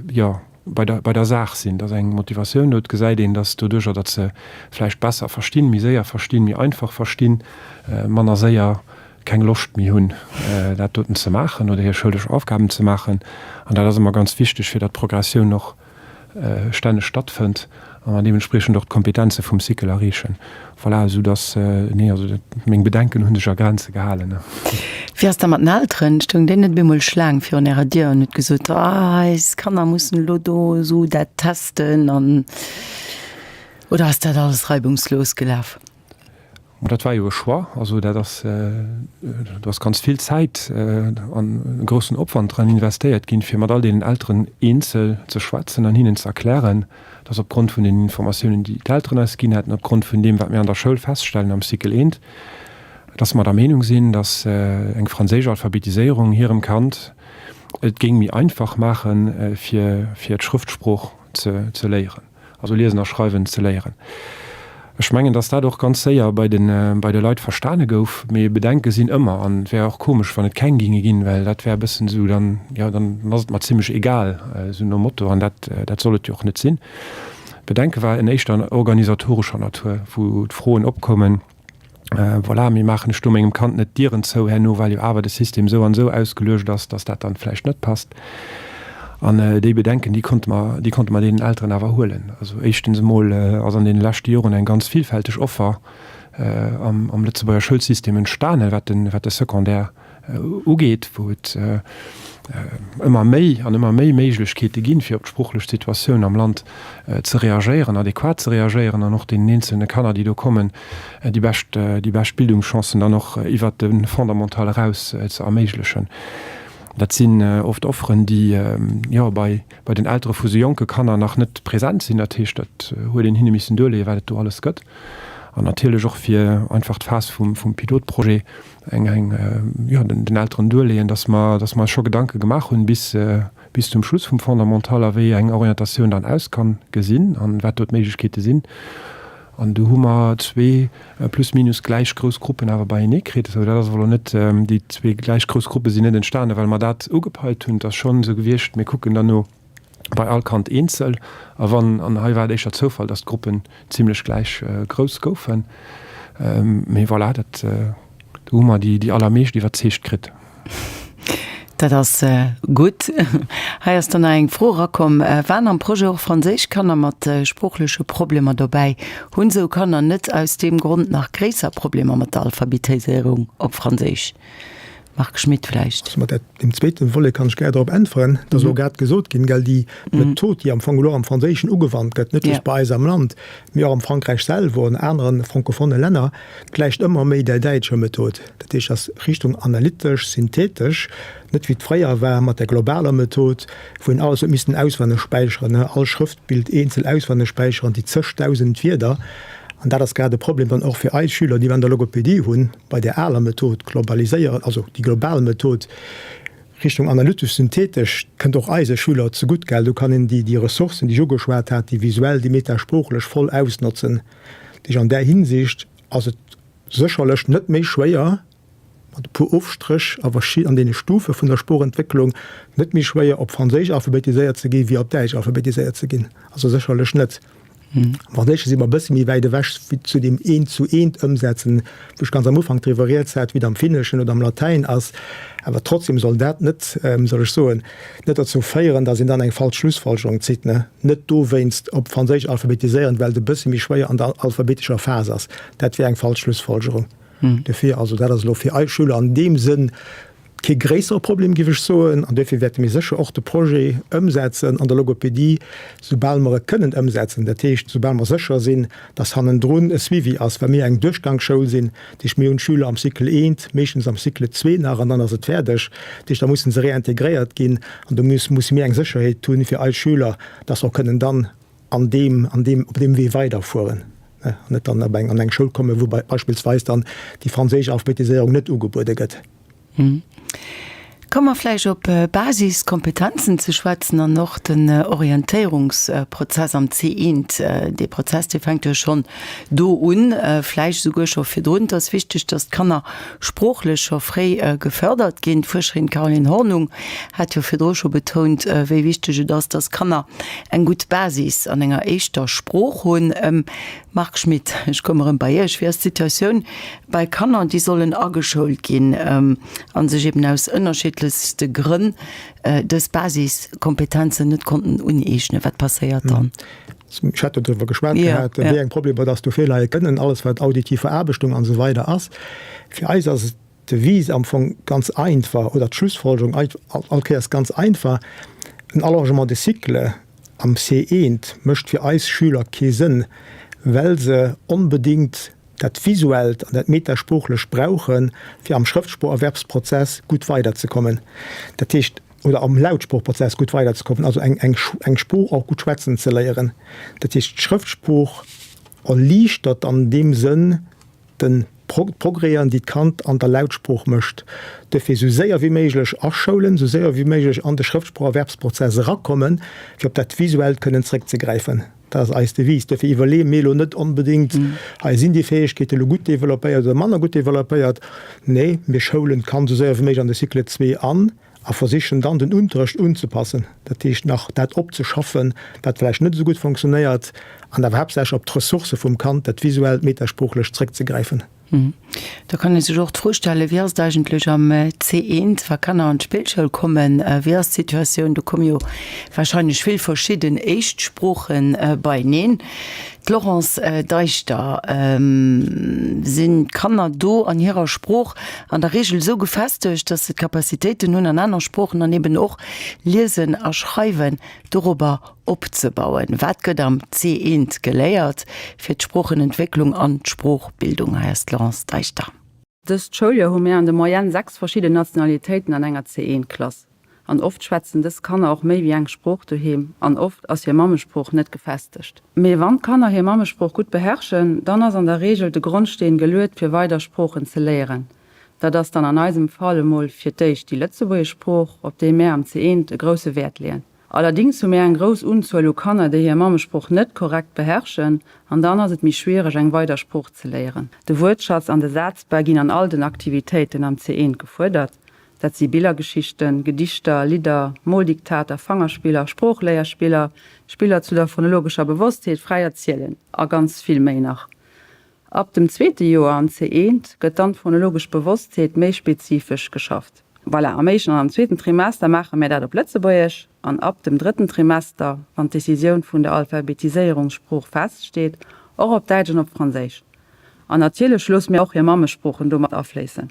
jo, bei der, bei der Saach sinn, dass eng Motivatioun do, et gesäit een, dass doduerjer, datt se vläicht besser verstinn, méi séier verstinn, méi einfach verstinn, manner séier keng Loscht méi hunn, dat doten ze maachen oder hir schoulesch Aufgaben ze maachen. An dat ass ëmmer ganz wichteg, fir datt d'Progressioun och stänneg stattfënnt a mer deementspriechend och d'Kompetenze vum Cycle erreechen. Voilà, esou dass, nee, also dat, meng Bedenken hu sech a Grenze gehalen. Wéi ass da mat den Elteren? Stoung déi net op eemol Schlaang virun Ärer Dier an huet gesot, Ah, eis Kanner mussen elo do esou dat testen an, oder ass dat alles reibungslos gelaf? Bon, dat war jo e Choix. Also dat ass, do ass ganz vill Zäit an e groussen Opwand dran investéiert ginn, fir mat all deenen Elteren eenzel ze schwätzen an hinnen ze erklären, dass opgrond vun den Informatiounen, déi d'Elteren eis ginn hätten, opgrond vun deem, wat mir an der Schoul feststellen am Cycle I, dass mer der Meenung sinn, dass eng franséisch Alphabetiséierung hirem Kand et géing méi einfach maachen, fir d'Schrëftsprooch ze léieren. also liesen a schreiwen ze léieren. Ech mengen, dass dat och ganz séier bei de, bei de Leit verstane gouf, mee Bedenke sinn ëmmer an et wär och komesch, wann et keng ginge ginn, well dat wär e bëssen esou, dann, jo, dann ass et mer zimlech egal, esou nom Motto, an dat, dat soll et jo och net sinn. D'Bedenke war en éischter organisatorescher Natur, wou d'Froen opkoumen, Voilà, mee maachen ech do mengem Kand net d'Dieren zou herno, well jo awer de System esou an esou ausgeluecht ass, dass dat dann vläicht net passt. An déi Bedenken, déi konnte mer, déi konnte mer deenen Elteren awer huelen. Also éischtens emol ass an deene leschte Joren eng ganz villfälteg Offer am, am Lëtzebuerger Schoulsystem entstanen, wat de, wat de Secondaire ugeet, wou et ëmmer méi an ëmmer méi Méiglechkeete ginn, fir op d'sproochlech Situatioun am Land ze reagéieren, adequat ze reagéieren an och deenen eenzelne Kanner, déi do kommen, déi bescht, déi bescht Bildungschancen dann och iwwert de Fondamental eraus ze erméiglechen. Dat sinn oft Offeren, déi, jo, bei, bei den Eltere vu sou jonke Kanner nach net present sinn. Dat heescht, dat huet een hinne missen duerleeën, wat et do alles gëtt. An natierlech och fir einfach d'Phas vum, vum Pilotprojet eng eng jo den den Elteren duerleeën, dass mer dass mer eis scho Gedanke gemaach hunn bis bis zum Schluss vum Fondamental a wéi eng Orientatioun dann aus kann gesinn an wat do d'Méiglechkeete sinn. An do hu mer zwee plus minus gläich grouss Gruppen awer beienee kritt. Also dat ass awer elo net, déi zwee gläich grouss Gruppe sinn net entstane well mer dat ugepeilt hunn. Et ass schonn esou gewiescht, mir kucken dann no bei all Kand eenzel a wann, an hei war et éischter Zoufall, datt d'Gruppen zimlech gläich grouss goufen, mee voilà, dat, do hu mer déi, déi allermeescht iwwerzeegt kritt. Dat ass gutt. Hei ass dann nach eng Fro erakomm, Waren am Projet och franséisch Kanner mat sproochleche Problemer dobäi? Hunn esou Kanner net aus deem Grond nach gréisser Problemer mat der Alphabetiséierung op Franséisch? Marc Schmit vläicht. Also mat deem zweete Volet kann ech gär drop äntweren. Et ass elo grad gesot ginn, gell, déi Method, déi am Fong elo am Franséischen ugewannt gëtt, net just bei eis am Land, mee och am Frankräich selwer an anere francophone Länner, gläicht ëmmer méi där däitscher Method. Dat heescht, ass Richtung analytesch, synthetesch, net wéi et fréier war mat der globaler Method, wou een alles huet missten auswenneg späicheren, all Schrëftbild eenzel auswenneg späicheren, déi zëchdausend Wierder. An dat ass grad e Problem dann och fir eis Schüler, déi wir an der Logopädie hunn, bei där aler Method, globaliséieren, also déi global Method Richtung analytesch-synthetesch, kënnt och eise Schüler zegutt, gell. Do kann een déi, déi Ressourcen, déi ech ugeschwat hat, déi visuell, déi metasproochlech voll ausnotzen. Dat heescht, an där Hinsicht ass et sécherlech net méi schwéier, mat e puer Ofstréch a verschid, an deene Stufe vun der Sproochentwécklung, net méi schwéier op Franséisch alphabetiséiert ze gi wéi op Däitsch alphabetiséiert ze ginn. Also sécherlech net. Am Franséische si mer e bësse méi wäit ewech wéi zu deem Eent-zu-eent Ëmsetzen, wou ech ganz am Ufank driwwer rieds hat, wéi et am Finneschen oder am Latäin ass. Awer trotzdem soll dat net, soll ech soen, net dozou féieren, datt een dann eng falsch Schlussfolgerung zitt, ne? Net dowéinst op Franséisch alphabetiséieren, well et e bësse méi schwéier an der alphabetescher Phas ass. Dat wier eng falsch Schlussfolgerung. Dofir, also dat ass elo fir eis Schüler an deem Sënn kee gréissere Problem, géif ech soen. An duerfir wäerte mir sécher och de Projet ëmsetzen an der Logopädie, soubal mer e kënnen ëmsetzen, dat heescht, soubal mer sécher sinn, dass hannendrun e Suivi ass, well mir eng Duerchgangsschoul sinn. Dat heescht, mir hunn d'Schüler am Cycle eent, meeschtens am Cycle zwee nach, an dann ass et fäerdeg. Dat heescht, da mussen se réintegréiert ginn an do musse mir eng Sécherheet hunn fir eis Schüler, dass se och kënnen dann an deem, an deem, op deem Wee weiderfueren an net dann op eng, an eng Schoul kommen, wou beispillsweis dann déi franséisch Alphabetiséierung net ugebuede gëtt. Komme mer vläicht op Basiskompetenzen ze schwätzen an och den Orientéierungsprozess am C1. Dee Prozess, dee fänkt jo schonn do un, vläicht esouguer scho virdrun. Et ass wichteg, datt d'Kanner sproochlech scho fréi gefördert ginn. D'Fuerscherin Caroline Hornung hat jo virdru scho betount, wéi wichteg et ass, datt Kanner eng gutt Basis an enger éischter Sprooch hunn. Marc Schmit, ech komme erëm bei Iech, Wéi ass d'Situatioun bei Kanner, déi sollen ageschoult ginn a sech eben aus ënnerschiddlechste Grënn dës Basiskompetenzen net konnten uneegnen? Wat passéiert dann? Ech hat jo driwwer geschwat gehat, wéi eng Problemer dass do virleie kënnen, alles wat auditiv Veraarbechtung an esou weider ass. Fir eis ass d'Devise am Fong ganz einfach, oder d'Schlussfolgerung all Kéiers ganz einfach, En Allongement de cycle am C1 mécht fir eis Schüler kee Sënn, well se onbedéngt dat Visuellt an dat Metasproochlecht brauchen, fir am Schrëftsproocherwerbsprozess gutt weiderzekommen. Dat heescht, oder am Lautsproochprozess gutt weiderzekommen, also eng, eng, eng Sprooch och gutt schwätzen ze léieren. Dat heescht, d'Schrëftsprooch erliichtert an deem Sënn de d'Progrèsen, déi d'Kand an der Lautsprooch mécht. Duerfir esou séier wéi méiglech aschoulen, esou séier wéi méiglech an de Schrëftsproocherwerbsprozess erakommen, fir op dat Visuellt kënnen zréckzegräifen. Dat ass eis Devise. Duerfir iwwerleeë mir elo net onbedéngt, hei sinn déi Fäegkeete elo gutt developpéiert oder manner gutt developpéiert. Nee, mir schoulen d'Kand esou séier wéi méiglech an de Cycle zwee an a versichen dann den Unterrecht unzepassen, dat heescht nach dat opzeschaffen, wat vläicht net esou gutt fonctionnéiert, an awer haaptsächlech op d'Ressourcë vum Kand, dat Visuellt, d'Metasproochlecht, zréckzegräifen. Da kann ee sech och d'Fro stellen, Wéi ass et eigentlech am C1, wa Kanner an d'Spillschoul kommen? Wéi ass d'Situatioun? Do komme jo wahrscheinlech vill verschidden Éischtsprooche beieneen. D'Laurence Deichter, Sinn d'Kanner do an hirer Sprooch an der Reegel esou gefestegt, datt se d'Capacitéiten hunn, an aner Sproochen dann eben och liesen a schreiwen dorobber opzebauen. Wat gëtt am C1 geléiert fir d'Sproochenentwécklung an d'Sproochbildung? Hei ass d'Laurence Deichter. Dëst Schouljoer hu mir an der Moyenne 6 verschidden Nationalitéiten an enger C1-Klass. An oft schwätzen dës Kanner och méi wéi eng Sprooch doheem an oft ass hir Mammesprooch net gefestegt. Mee wann d'Kanner hir Mammesprooch gutt beherrschen, dann ass an der Reegel de Grondsteen geluet fir weider Sproochen ze léieren. Dat ass dann an eisem Fall emol fir d'éischt déi lëtzebuergesch Sprooch, op déi mär am C1 e grousse Wäert leeën. Allerdings hu mir eng grouss Unzuel u Kanner, déi hir Mammesprooch net korrekt beherrschen, an dann ass et méi schwiereg, eng weider Sprooch ze léieren. De Wuertschatz an de Sazbau ginn an all den Aktivitéiten am C1 gefuerdert. Dat si Billergeschichten, Gedichter, Lidder, Moldiktater, Fangerspiller, Sproochléierspiller, Spiller zu der phonologescher Bewosstheet, fräi erzielen a ganz vill méi nach. Ab dem zweete Joer am C1 gëtt dann d'phonologesch Bewosstheet méi spezifesch geschafft. Voilà, am éischten an am zweeten Trimester maache mär dat op Lëtzebuergesch an ab dem drëtten Trimester, wann d'Decisioun vun der Alphabetiséierungssprooch feststeet, och op Däitsch an op Franséisch. An natierlech loosse mir och hir Mammesproochen do mat afléissen.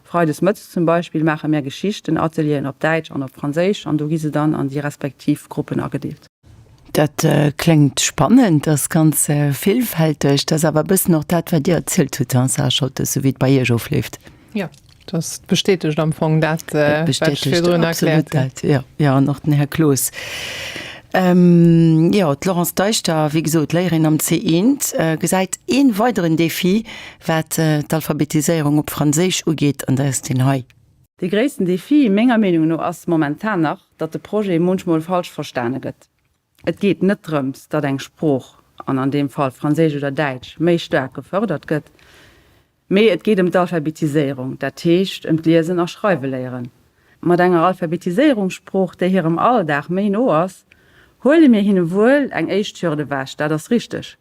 Freides mëttes zum Beispill maache mär Geschichtenatelieren op Däitsch an op Franséisch an do gi se dann an déi respektiv Gruppen agedeelt. Dat kléngt spannend, ass ganz villfälteg. Dat ass awer e bëssen och dat, wat Dir erzielt hutt, hein, Sarah Scholtes, esou wéi et bei Iech ofleeft. Jo, dat bestätegt am Fong dat, wat ech virdrun erkläert hunn. Jo, jo, an och den Här Cloos. Jo, d'Laurence Deichter, wéi gesot, Léierin am C1, gesäit ee weideren Defi, wat d'Alphabetiséierung op Franséisch ugeet, an dat ass deen hei. Dee gréissten Defi, menger Meenung no, ass momentan nach, datt de Projet munchmol falsch verstane gëtt. Et geet net drëms, datt eng Sprooch, an an deem Fall Franséisch oder Däitsch, méi staark gefërdert gëtt, mee et geet ëm d'Alphabetiséierung, dat heescht ëm d'Liesen a Schreiweléieren. Mat enger Alphabetiséierungssprooch, déi hirem Alldag méi no ass, Huele mir hinne wuel eng éischt Hürd ewech, dat ass richteg,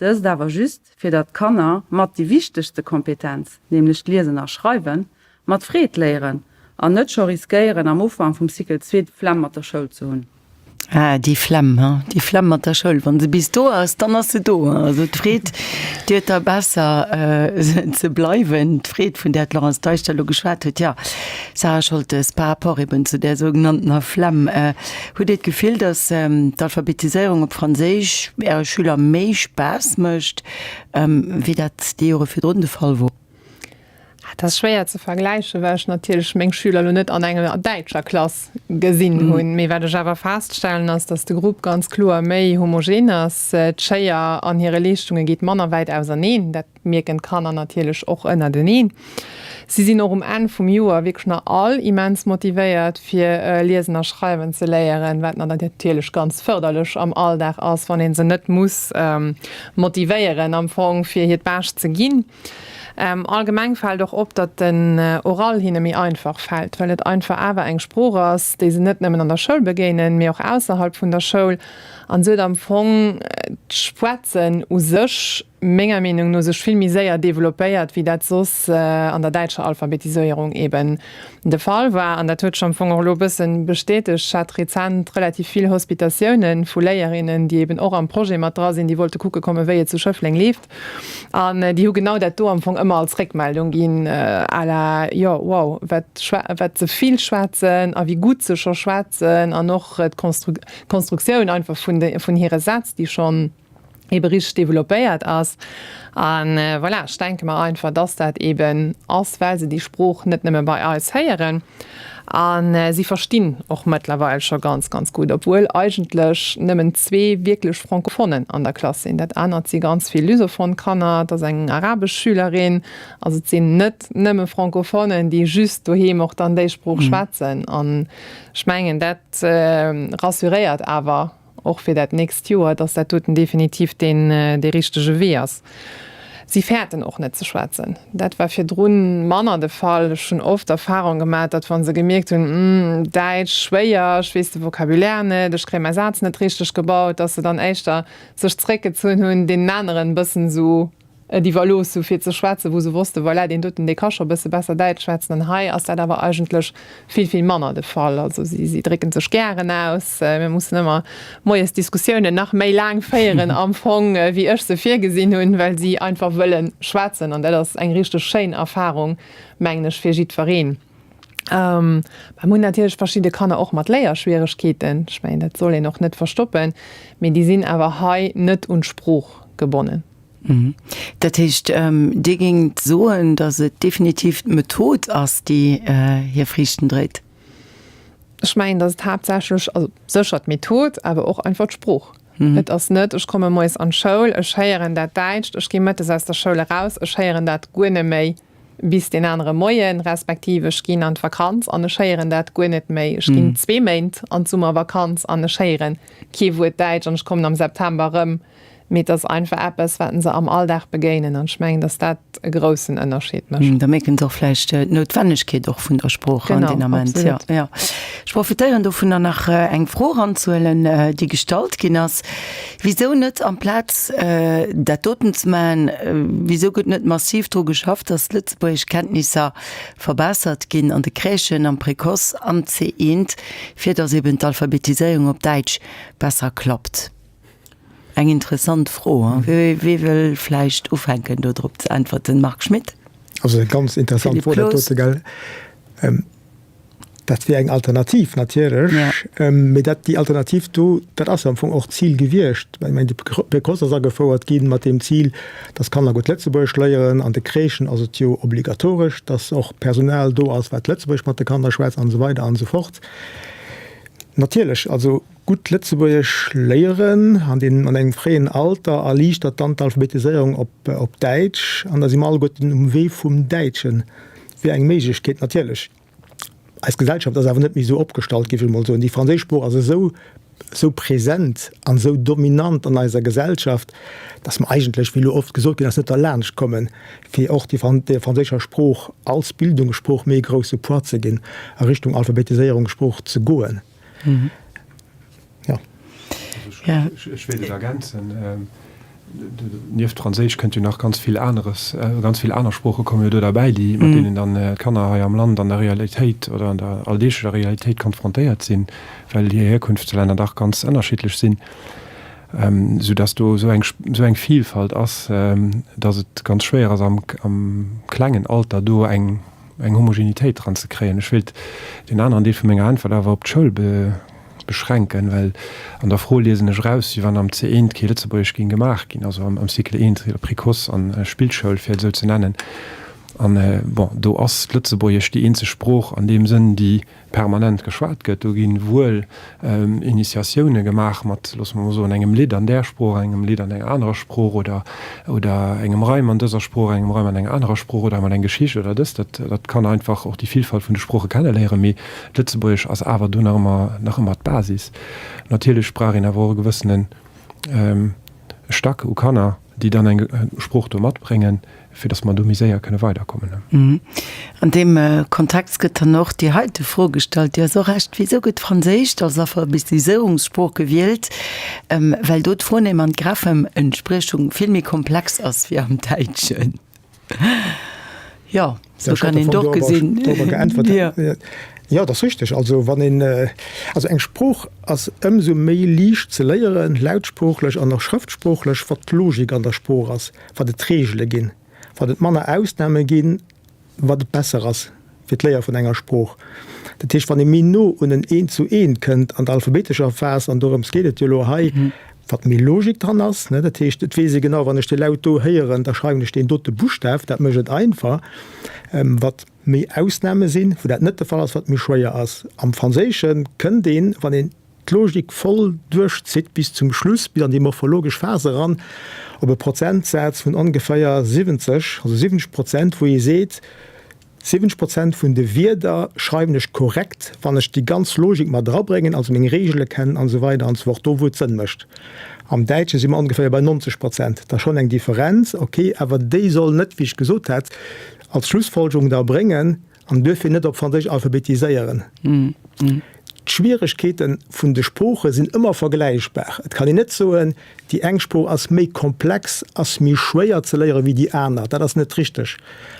dëst awer just, fir datt d'Kanner mat déi wichtegste Kompetenz, nämlech d'Liesen a Schreiwen, mat Freed léieren an net scho riskéieren, am Ufank vum Cycle zwee d'Flemm mat der Schoul ze hunn. Ah, déi Flemm, ha, déi Flemm mat der Schoul, wa se bis do ass, dann ass se do. Also d'Freed, déi huet da besser ze bleiwen, d'Freed, vun där d'Laurence Deuchter elo geschwat huet. Jo, Sarah Scholtes, par rapport eben zu där sougenanntener Flemm, hutt Dir d'Gefill, datt d'Alphabetiséierung op Franséisch Äre Schüler méi Spaass mécht, wéi dat déi Jore virdrun de Fall wor? Dat ass schwéier ze vergläichen, well ech natierlech meng Schüler elo net an enger däitscher Klass gesinn hunn. Mee wat ech awer feststellen, ass, datt de Grupp ganz kloer méi homogen ass. D'Schéier an hire Leeschtunge geet manner wäit auserneen. Dat mierken d'Kanner natierlech och ënnerteneen. Si sinn och um Enn vum Joer wierklech nach all immens motivéiert, fir Liesen a Schreiwen ze léieren, wat natierlech ganz fërderlech am Alldag ass, wann ee se net muss motivéieren am Fong, fir hiert Bescht ze ginn. Allgemeng fält och op, datt den Oral hinne méi einfach fält, well et einfach awer eng Sprooch ass, déi se net nëmmen an der Schoul begéinen, mee och ausserhalb vun der Schoul. An esou huet am Fong d'Schwätzen u sech menger Meenung no sech vill méi séier developpéiert, wéi dat soss an der däitscher Alphabetiséierung eben de Fall war. An dat huet sech am Fong och elo e bëssen bestätegt. Ech hat rezent relativ vill Hospitatiounen vu Léierinnen, déi eben och am Projet mat dra sinn, déi wollte kucke kommen, wéi et zu Schëffleng leeft. An déi hu genau dat do am Fong ëmmer als Réckmeldung ginn, à la, jo, wow, wat wat se vill schwätzen a wéi gutt se scho schwätzen an och d'Konstruktioun einfach vun de vun hire Sätz, déi schonn ebe richteg developpéiert ass. A voilà, ech denke mer einfach, dass dat eben ass, well se déi Sprooch net nëmme bei eis héieren. A si verstinn och mëttlerweil scho ganz, ganz gutt, obwuel eigentlech nëmmen zwee wierklech Francophonen an der Klass sinn. Dat anert si ganz vill lusophon Kanner, et ass eng arabesch Schülerin. Also et sinn net nëmme Francophonen, déi just doheem och dann déi Sprooch schwätzen. An ech mengen, dat rassuréiert awer Och fir dat nächst Joer, dass dat doten definitiv deen dee richtege Wee ass. Si fäerten och net ze schwätzen. Dat war virdrun manner de Fall. Ech hunn oft d'Erfahrung gemaach, datt wa se gemierkt hunn, Hm, Däitsch, schwéier, ech weess de Vocabulaire net, ech kréie mäi Saz net richteg gebaut, dass se dann éischter sech zréckgezunn hunn, deenen aneren e bëssen esou et iwwerlooss hu fir ze schwätzen, wou se wossten, voilà, deen doten, dee ka scho e bësse besser Däitsch schwätzen. An hei ass dat awer eigentlech vill, vill manner de Fall. Also si, si drécke sech gären aus. Mir mussen ëmmer moies d'Diskussiounen nach méi laang féieren am Fong, wéi ech se virgesinn hunn, well si einfach wëlle schwätzen. An dat ass eng richteg schéin Erfarung, mengen ech, fir jiddwereen. Mer hunn natierlech verschidde Kanner och mat Léierschwieregkeeten. Ech mengen, dat soll een och net verstoppen. Mee déi sinn awer hei net un d'Sprooch gebonnen. Dat heescht, Dir géingt soen, datt et definitiv d'Method ass, déi hir Friichten dréit? Ech mengen, datt et haaptsächlech, also sécher d'Method, awer och einfach d'Sprooch. Et ass net, ech komme moies an d'Schoul, ech héieren dat Däitscht, ech gi mëttes aus der Schoul eraus, ech héieren dat guer net méi bis deen anere Moien, respektiv ech ginn an d'Vakanz an ech héieren dat guer net méi. Ech ginn zwee Méint an d'Summervakanz an ech héiere kee Wuert Däitsch an ech kommen am September erëm. Mee et ass einfach eppes, wat se am Alldag begéinen. An ech mengen, datt dat e groussen Ënnerscheed mécht. Da mierken se och vläicht d'Noutwennegkeet och vun der Sprooch an deen Ament. Genau, absolut. Jo, jo. Ech profitéieren dovunner, nach eng Fro eranzehuelen, déi gestallt ginn ass. Wisou net amplaz dat doten ze maachen, wisou gëtt net massiv dru geschafft, datt d'Lëtzebuergeschkenntnisser verbessert ginn an de Crèchen, am Précoce, am C1, fir datt eben d'Alphabetiséierung op Däitsch besser klappt? Eng interessant Fro. Wie wëll vläicht ufänken do drop ze äntwerten? Marc Schmit? Also eng ganz interessant Fro dat dote, gell? Dat wier eng Alternativ natierlech. Mee dat, déi Alternativ do, dat ass jo am Fong och d'Zil gewiescht. Ech mengen, de Précoce ass agefouert gi mat deem Zil, dass d'Kanner gutt Lëtzebuergesch léieren. An de Crèchen ass et jo obligatoresch, dass och Personal do ass, wat Lëtzebuergesch mat de Kanner schwätzt an esou weider an esou fort. Natierlech, also Gutt Lëtzebuergesch léieren an deem an engem fréien Alter erliichtert dann d'Alphabetiséierung op op Däitsch an da si mer alleguerten um Wee vum Däitschen. Wier eng Méiglechkeet natierlech. Eis Gesellschaft ass awer net méi esou opgestallt, géif ech emol soen. Déi franséisch Sprooch ass esou esou present an esou dominant an eiser Gesellschaft, dass mer eigentlech, wéi elo oft gesot ginn ass, net derlaanscht kommen, fir och der franséischer Sprooch als Bildungssprooch méi e grousse Poids ze ginn, a Richtung Alphabetiséierungssprooch ze goen. Jo. Ech wéilt et ergänzen, Nieft Franséisch kënnt jo nach ganz vill aneres, ganz vill aner Sprooche komme jo do derbäi, déi, mat deenen dann d'Kanner hei am Land an der Realitéit oder an der alldeeglecher Realitéit konfrontéiert sinn, well hir Hierkunftslänner dach ganz ënnerschiddlech sinn, soudass do esou eng, esou eng Vielfalt ass, dass et ganz schwéier ass am, am klengen Alter do eng, eng Homogenitéit dran ze kréien. Ech wéilt deen aneren Deel vu menger Äntwert awer op d'Schoul beschränken, well an der Fro liesen ech eraus, wéi wann am C1 kee Lëtzebuergesch géing gemaach ginn, also am Cycle 1, Précoce an Spillschoul, fir et esou ze nennen. An, bon, do ass d'Lëtzebuergesch déi eenzeg Sprooch an deem Sënn, déi permanent geschwat gëtt. Do gi wuel Initiatioune gemaach mat, loosse mer mol soen, engem Lidd an där Sprooch, engem Lidd an enger anerer Sprooch oder, oder engem Reim an dëser Sprooch, engem Reim an enger anerer Sprooch oder mat eng Geschicht oder dëst. Dat, dat d'Kanner einfach och déi Vielfalt vun de Sprooche kenneléieren. Mee d'Lëtzebuergesch ass awer do nach ëmmer, nach ëmmer d'Basis. Natierlech brauch een awer och e gewëssene Stack u Kanner, déi dann eng Sprooch do matbréngen, fir datt mer do méi séier kënne weiderkommen. An deem Kontext gëtt dann och déi heite Fro gestallt, déi ass och echt, Wisou gëtt Franséisch als Alphabetiséierungssprooch gewielt? Well do d'Phonem an d'Graphem-Entspriechung vill méi komplex ass wéi am Däitschen. Jo, sou kann een et och gesinn. Jo, dat ass richteg. Also wann een, also eng Sprooch ass ëmsou méi liicht ze léieren, lautsproochlech an och schrëftsproochlech, wat d'Logik an der Sprooch ass, wat et Reegele ginn, wat et manner Ausname ginn, wat et besser ass fir d'Léier vun enger Sprooch. Dat heescht, wann ee méi no un en Eent zu Eent kënnt an der alphabetescher Phas, an dorëms geet et jo elo hei, wat méi Logik dran ass, ne, dat heescht, et weess ee genau, wann ech dee Laut do héieren, da schreiwen ech deen dote Buschtaf, dat mécht et einfach. Wat méi Ausname sinn, wou dat net de Fall ass, wat méi schwéier ass. Am Franséische kënnt een, wann een d'Logik voll duerchzitt bis zum Schluss, bis an déi morphologesch Phas eran, op e Prozentsaz vun ongeféier 70, also 70 Prozent, wou ee seet, 70 Prozent vun de Wierder schreiwen ech korrekt, wann ech déi ganz Logik mat erabréngen, also meng Reegele kennen an esou weider an esou fort, do wou et Sënn mécht. Am Däitsche si mer ongeféier bei 90 Prozent. Dat ass schonn eng Differenz, okay, awer déi soll net, wéi ech gesot hat, als Schlussfolgerung da bréngen, An duerfir net op Franséisch alphabetiséieren. D'Schwieregkeete vun de Sprooche sinn ëmmer vergläichbar. Et kann een net soen, déi eng Sprooch ass méi komplex, ass méi schwéier ze léiere wéi déi aner. Dat ass net richteg.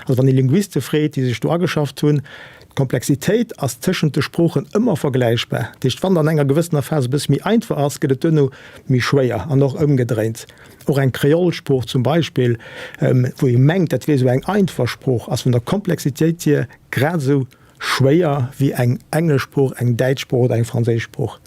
Also wann ee Linguiste freet, déi sech do ageschafft hunn, d'Komplexitéit ass tëschent de Sproochen ëmmer vergläichbar. Dat heescht, wann an enger gewëssener Phas e bësse méi einfach ass, gëtt et duerno méi schwéier an och ëmgedréint. Och eng Kreolsprooch zum Beispill, wou ee mengt, dat wier esou eng einfach Sprooch, ass vun der Komplexitéit hier grad esou schwéier wéi eng englesch Sprooch, eng däitsch Sprooch oder eng franséisch Sprooch.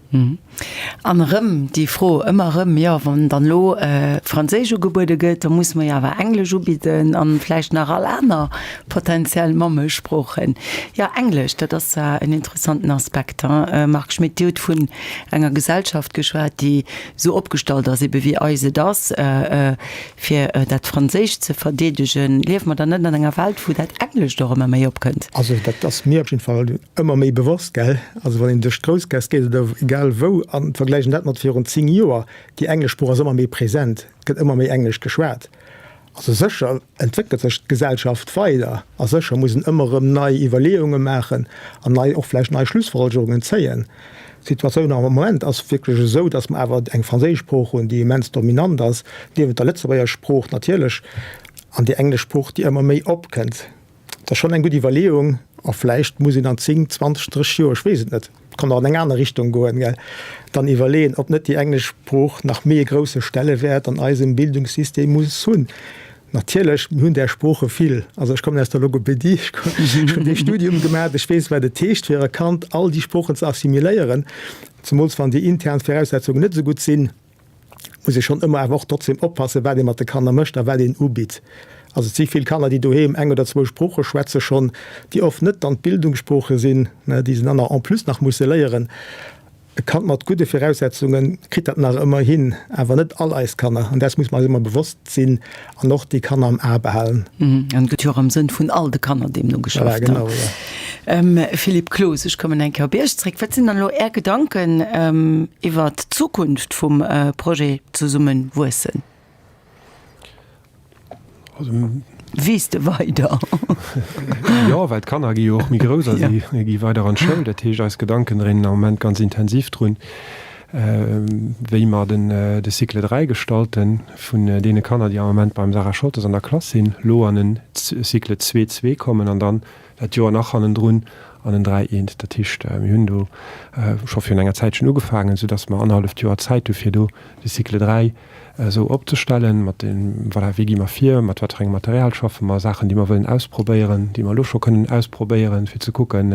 An erëm déi Fro, ëmmer erëm, jo, wann dann elo Franséisch ugebuede gëtt, da musse mer jo awer Englesch ubidden an vläicht nach all aner potenziell Mammesproochen. Jo, Englesch, dat ass zwar en interessanten Aspekt, hein, Marc Schmit, Dir hutt vun enger Gesellschaft geschwat, déi esou opgestallt ass, ebe wéi eis et ass, fir dat Franséischt ze verdeedegen, liewe mer dann net an enger Welt, wou dat Englescht och ëmmer méi opkënnt? Also dat ass mir op jidde Fall ëmmer méi bewosst, gell. Also wann een duerch d'Groussgaass geet oder egal wou an vergläichen dat mat virun 10 Joer, déi englesch Sprooch ass ëmmer méi present, et gëtt ëmmer méi Englesch geschwat. Also sécher entwéckelt sech d'Gesellschaft weider a sécher muss een ëmmer erëm nei Iwwerleeunge maachen an nei, och vläicht nei Schlussfolgerungen zéien. D'Situatioun am Moment ass wierklech esou, datt mer awer eng franséisch Sprooch hunn, déi immens dominant ass, niewent der Lëtzebuerger Sprooch natierlech, an déi englesch Sprooch, déi ëmmer méi opkënnt. Dat ass schonn eng gutt Iwwerleeung a vläicht muss een an 10, 20, 30 Joer, ech weess et net, et kann och an eng aner Richtung goen, gell, dann iwwerleeën, ob net déi englesch Sprooch nach méi e grousse Stellewäert an eisem Bildungssystem muss hunn. Natierlech, mir hunn där Sprooche vill. Also ech kommen aus der Logopädie, ech hunn dee Studium gemaach, ech weess, wat et heescht, fir e Kand all déi Sproochen ze assimiléieren, zemools wann déi intern Viraussetzungen net esou gutt sinn. muss ee schonn ëmmer awer och trotzdem oppassen, wat ee mat de Kanner mécht a wat een ubitt. Also et si vill Kanner, déi doheem eng oder zwou Sprooche schwätze schonn, déi oft net dann d'Bildungssprooche sinn, déi se dann en plus nach musse léieren. E Kand mat gudde Viraussetzunge kritt dat nach ëmmer hin, awer net all eis Kanner. An däers muss mer eis ëmmer bewosst sinn an och déi Kanner am A behalen. An et gëtt jo och am Sënn vun all de Kanner deemno geschafft. Voilà, genau, jo. Philippe Cloos, ech kommen eng Kéier op Iech zréck. Wat sinn dann elo Är Gedanken iwwert d'Zukunft vum Projet Zesumme wuessen? Wiisst e weider? Jo, well d'Kanner gi jo och méi grouss a si gi weider an d'Schoul. Dat heescht, eis Gedanken dréinen am Moment ganz intensiv drun. wéi mer den de Cycle 3 gestalten, vun deene Kanner, déi am Ament beim Sarah Scholtes an der Klass sinn, lo an en Cycle 2 zwee kommen an dann dat Joer nach hannendrun an en 3 eent. Dat heescht, mir hunn do scho virun enger Zäitchen ugefaangen, soudass mer annerhalleft Joer Zäit hu fir do de Cycle 3 esou opzestellen, mat deem, voilà, wéi gi mer vir, mat wat fir engem Material schaffe mer, Saachen, déi mer wëllen ausprobéieren, déi mer elo scho kënnen ausprobéieren, fir ze kucken,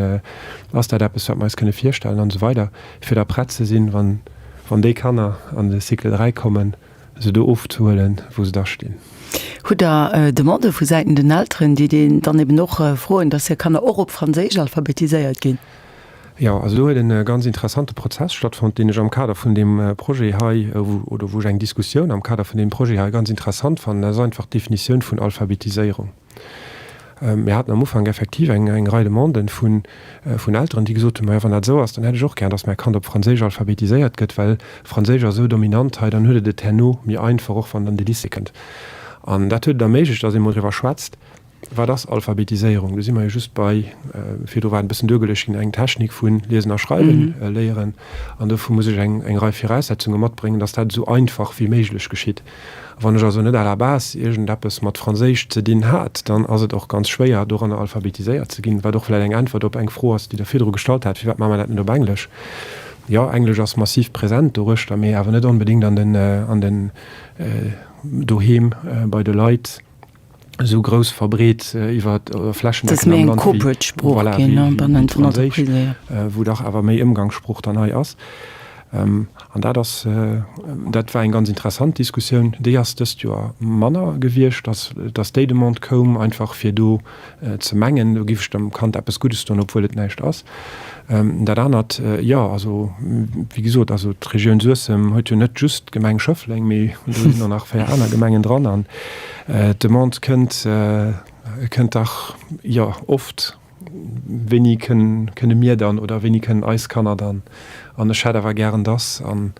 ass dat eppes, wat mer eis kënne virstellen an esou weider, fir da prett ze sinn, wann, wann déi Kanner an de Cycle 3 kommen, se do ofzehuelen, wou se da stinn. Hutt Der Demandë vu Säiten den Elteren, déi deen dann eben och froen, dass hir Kanner och op Franséisch alphabetiséiert ginn? Jo, also do huet e ganz interessante Prozess stattfonnt, deen ech am Kader vun deem Projet hei, oder wou ech eng Diskussioun am Kader vun deem Projet hei ganz interessant fannen. Dat ass einfach d'Definitioun vun Alphabetiséierung. Mir haten am Ufank effektiv eng eng Rei Demanden vun vun Elteren, déi gesot hunn, Majo, wann dat esou ass, dann hätt ech och gär, dass mäi Kand op Franséisch alphabetiséiert gëtt, well Franséisch ass esou dominant hei, dann huet et et herno méi einfach, och wann et an de Lycée kënnt. An dat huet et erméiglecht, dass ee mol driwwer schwätzt, Wat ass Alphabetiséierung? Do si mer jo just bei, virdru war et e bëssen duergeluecht ginn, eng Technik vu Liesen a Schreiwen léieren. An dofir muss ech eng eng Rei Viraussetzunge matbréngen, dass dat esou einfach wéi méiglech geschitt. Wann ech also net à la base iergendeppes mat Franséisch ze dinn hat, dann ass et och ganz schwéier, doranner alphabetiséiert ze ginn, wat och vläicht eng Äntwert op eng Fro ass, déi Der virdru gestallt hat, Firwat maache mer dat net op Englesch? Jo, Englesch ass massiv present doruechter, mee awer net onbedéngt an den, an den, doheem bei de Leit esou grouss verbreet iwwer flächendeckend am Land wéi, voilà, wéi, wéi d'Franséisch, wou dach awer méi Ëmgangssprooch dann hei ass. An dat ass, dat war eng ganz interessant Diskussioun. Déi ass dëst Joer manner gewiescht, dass, dass déi Demande koum, einfach fir do ze mengen, do géif ech dem Kand eppes Guddes doen, obwuel et näischt ass. Dat anert, jo, also wéi gesot, also d'Regioun Suessem huet jo net just d'Gemeng Schëffleng, mee do sinn och nach 4 aner Gemengen dran an d'Demande kënnt, kënnt dach, jo, oft, Wéini kënne mir dann oder wéini kënnen eis Kanner dann? An ech hätt awer gären dass. An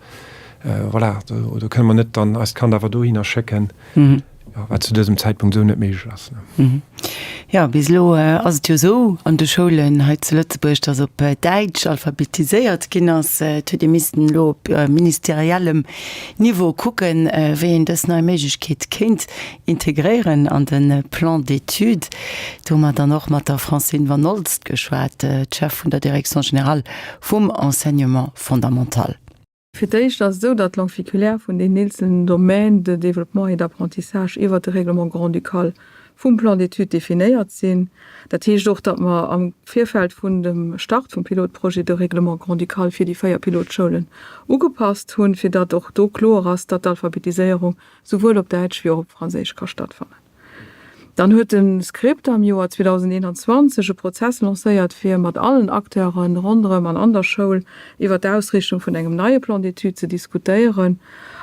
voilà, do kënne mer net dann eist Kand awer dohinner schécken. Jo, wat zu dësem Zäitpunkt esou net méiglech ass. Jo, bis elo ass et jo esou an de Schoulen hei zu Lëtzebuerg, datt op Däitsch alphabetiséiert ginn ass. Et huet ee missten elo op ministeriellem Niveau kucken, wéi een dës nei Méiglechkeet kéint integréieren an de Plan d'études. Do hu mer dann och mat der Francine Van Olst geschwat, d'Chef vun der Direction générale vum Enseignement fondamental. Fir d'éischt ass et esou, datt d'Langue véhiculaire vun deenen eenzelnen Domaines de développement et d'apprentissage iwwert de Règlement grand-ducal vum Plan d'études definéiert sinn. Dat heescht och, datt mer am Virfeld vun dem Start vum Pilotprojet de Règlement grand-ducal fir déi 4 Pilotschoulen ugepasst hunn, fir datt och do kloer ass, datt d'Alphabetiséierung souwuel op Däitsch wéi och op Franséisch ka stattfannen. Dann huet de Script am Joer 2021 e Prozess lancéiert, fir mat allen Acteure ronderëm an an der Schoul iwwer d'Ausriichtung vun engem neie Plan d'études ze diskutéieren.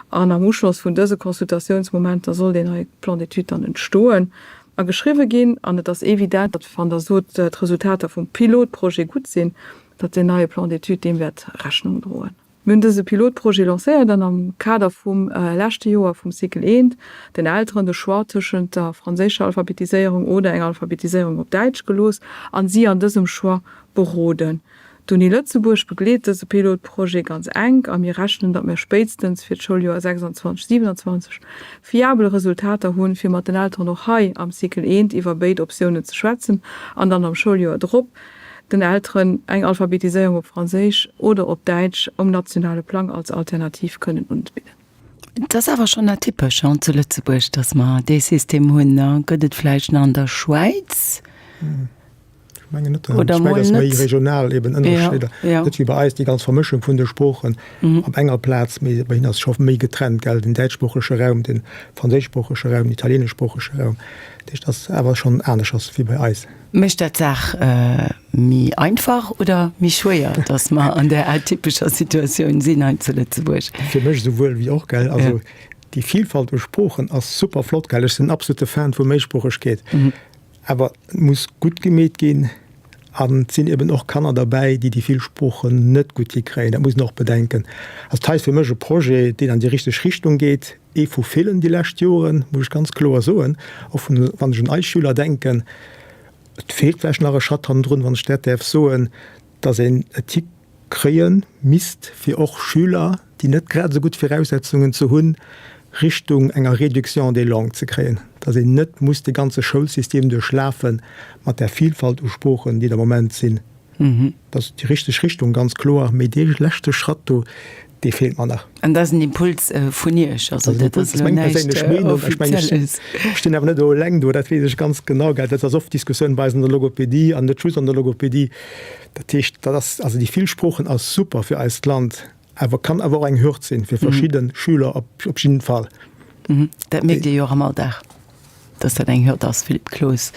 An am Uschloss vun dëse Consultatiounsmomenter soll deen neie Plan d'études dann entstoen a geschriwwe ginn. An et ass evident, datt, wann Der sot, d'Resultater vum Pilotprojet gutt sinn, datt deen neie Plan d'études deem wäert Rechnung droen. Mir hunn dëse Pilotprojet lancéiert an am Kader vum leschte Joer vum Cycle I den Elteren de Choix tëschent der franséischer Alphabetiséierung oder enger Alphabetiséierung op Däitsch gelooss an si an dësem Choix beroden. D'Uni Lëtzebuerg begleet dëse Pilotprojet ganz enk a mir rechnen, datt mir spéitstens fir d'Schouljoer 26, 27 fiabel Resultater hunn, fir mat den Elteren och hei am Cycle I iwwer béid Optiounen ze schwätzen an dann am Schouljoer drop den Elteren eng Alphabetiséierung op Franséisch oder op Däitsch um nationale Plang als Alternativ kënnen unzbidden. Et ass awer schonn atypesch, hein, zu Lëtzebuerg, datt mer dee System hunn. Gëtt et vläicht nach an der Schwäiz? Ech mengen net. Oder mol net. Schwäiz ass méi regional eben Ënnerscheeder. Net wéi bei eis déi ganz Vermëschung vun de Sproochen op enger Plaz, mee bei hinnen ass et scho méi getrennt, gell, den däitschsproochege Raum, de franséischsproochege Raum, den italieeneschsproochege Raum. Dat heescht, ass awer schonn aneschters wéi bei eis. Mécht dat d'Saach méi einfach oder méi schwéier, datt mer an där atypescher Situatioun sinn hei zu Lëtzebuerg? Fir mech esouwuel wéi och, gell. Also déi Vielfalt u Sproochen ass super flott, gell. Ech sinn absolute Fan vu Méisproochegkeet. Awer et muss gutt gemeet ginn an et sinn eben och Kanner derbäi, déi déi vill Sproochen net gutt hikréien. Dat muss een och bedenken. Also dat hei ass fir mech e Projet, deen an déi richteg Richtung geet, ee vu villen déi lescht Joren, muss ech ganz kloer soen, och vun, wann ech un eis Schüler denken. Et feelt vläicht nach e Schratt hannendrun, wann ech dat däerf soen, dass een et. kréie misst, fir och Schüler, déi net grad esou gutt Viraussetzungen ze hunn, Richtung enger Réduction des langues ze kréien, dass een net muss de ganze Schoulsystem duerchlafe mat där Vielfalt u Sproochen, déi et am Moment sinn. Dat ass déi richteg Richtung, ganz kloer, mee dee leschte Schratt do, dee feelt mer nach. An dat ass en Impuls vun Iech, also dat ass elo näischt Offizielles. Ech stinn awer net elo eleng do, dat weess ech ganz genau. Dat ass oft d'Diskussioun bei eis an der Logopädie an net just an der Logopädie. Dat heescht, dat ass, also déi vill Sproochen ass super fir eist Land, awer kann awer och eng Hürd sinn fir verschidde Schüler op jidden Fall. Dat mierkt Dir jo och am Alldag, dass dat eng Hürd ass, Philippe Cloos.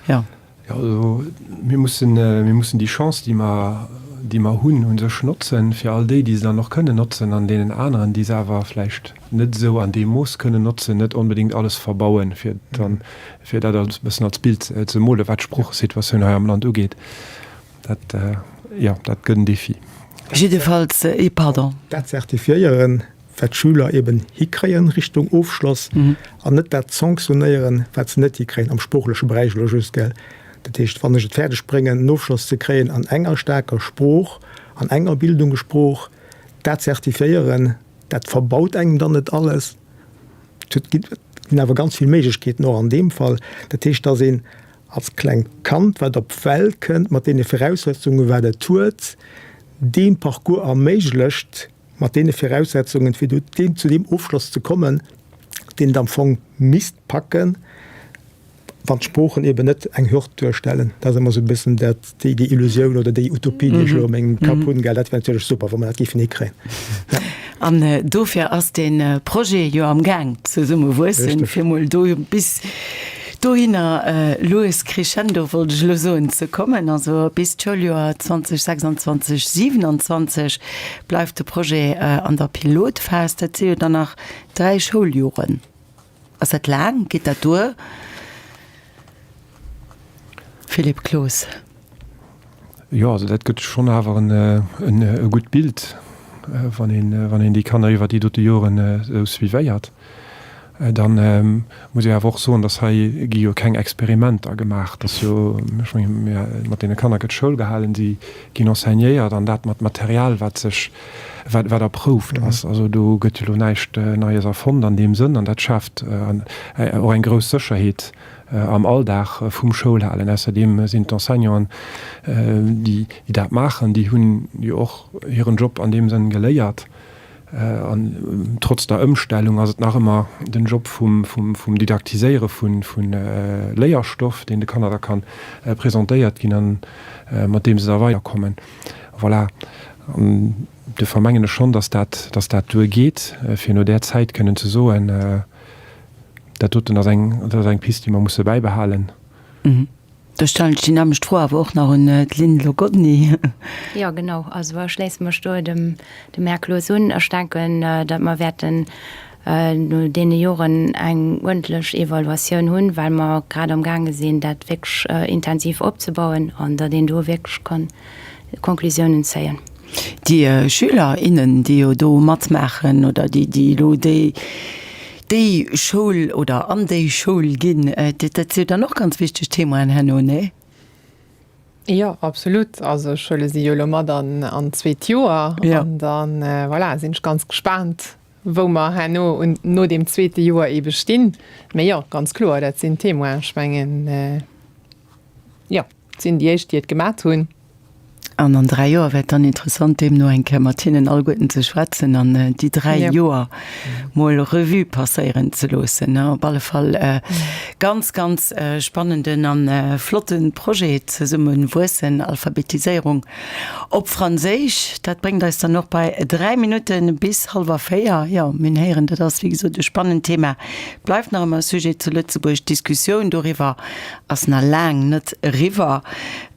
Jo. Jo, also mir mussen, mir mussen déi Chance, déi mer, déi mer hunn, u sech notzen, fir all déi, déi se dann och kënnen notzen, an deenen aneren, déi se awer vläicht net esou an deem Mooss kënnen notzen, net onbedéngt alles verbauen, fir dann, fir dat e bëssen als Bild ze molen, wat d'Sproochesituatioun hei am Land ugeet. Dat, jo, dat gëtt en Défi. Jiddefalls, pardon. Dat zertifiéieren, wat d'Schüler eben hikréien Richtung Ofschloss, an net dat sanctionéieren, wat se net hikréien, am sproochleche Beräich elo just, gell. Dat heescht, wann ech et fäerdeg bréngen, en Ofschloss ze kréien an enger staarker Sprooch, an enger Bildungssprooch, dat zertifiéieren, dat verbaut engem dann net alles. Et ginn awer ganz vill Méiglechkeeten och an deem Fall. Dat heescht, dass een als klengt Kand, wat op d'Welt kënnt, mat deene Viraussetzungen, wat et huet, dee Parcours erméiglecht, mat deene Viraussetzungen, fir do deem, zu deem Ofschloss ze kommen, deen et am Fong misst packen, wann d'Sproochen eben net eng Hürd duerstellen. Dat ass ëmmer esou e bëssen dat, déi, déi Illusioun oder déi Utopie, déi ech elo a mengem Kapp hunn, gell. Dat wär natierlech super, wa mer dat géifen hikréien. Ja. An dofir ass dee Projet jo am Gaang zesumme wuessen, fir emol do bis dohinner lues crescendo, wollt ech elo soen, ze kommen. Also bis d'Schouljoer 2026, 27 bleift de Projet an der Pilotphas. Dat si jo dann nach 3 Schouljoren. Ass dat laang? Geet dat duer? Philippe Cloos. Jo, also dat gëtt schonn awer en e gutt Bild, wann een, wann een déi Kanner iwwer déi dote Joren esou suivéiert. Dann muss ee awer och soen, dass hei gi jo keng Experimenter gemaach. Dat ass jo, ech mengen, mir, mat deene Kanner gëtt Schoul gehalen, si ginn enseignéiert an dat mat Material, wat sech, wat, wat erprouft ass. Also do gëtt jo elo näischt Neies erfonnt an deem Sënn an dat schaaft och eng grouss Sécherheet am Alldag vum Schoulhalen. Ausserdeem sinn d'Enseignanten, déi dat maachen, déi hunn jo och hiren Job an deem Sënn geléiert. An trotz der Ëmstellung ass et nach ëmmer den Job vum Didaktiséiere vu Léierstoff, deen de Kanner da ka presentéiert ginn an mat deem se da weiderkommen. Voilà. An duerfir mengen ech schonn, dass dat, dass dat duergeet, fir no där Zäit kënnen ze soen, Dat doten ass eng, dat ass eng Pist, déi mer musse bäibehalen. Do stellen ech déi nämmlecht Fro awer och nach un d'Lynn Logodny. Jo, genau. Also ech schléisse mech do dem, dem Här Cloos un. Ech denken, datt mer wäerten no deene Joren eng uerdentlech Evaluatioun hunn, well mer grad amgaange sinn, dat wierklech intensiv opzebauen an datt een do wierklech ka Konklusiounen zéien. Déi Schüler, innen, déi jo do matmaachen oder déi, déi elo déi, déi Schoul oder an déi Schoul ginn, dat si jo dann och ganz wichteg Témoinen herno, nee? Jo, absolut. Also ech huele si jo elo mat an an d'zweet Joer an dann, voilà, sinn ech ganz gespaant, wou mer herno un no deem zweete Joer eebe stinn. Mee jo, ganz kloer, dat sinn Témoinen. Ech mengen, jo. Et sinn déi éischt, déi et gemat hunn. An an 3 Joer wär et dann interessant, deemno eng Kéier mat hinnen alleguerten ze schwätzen an déi 3 Joer mol Revue passéieren ze loossen. Op alle Fall ganz, ganz spannenden a flotte Projet, Zesumme wuessen, Alphabetiséierung op Franséisch. Dat bréngt eis dann och bei 3 Minutte bis hallwer 4. Jo, mir hunn héieren, dat ass wéi gesot e spannend Thema, bleift nach ëmmer e Sujet zu Lëtzebuerg. D'Diskussioun doriwwer ass nach laang net eriwwer.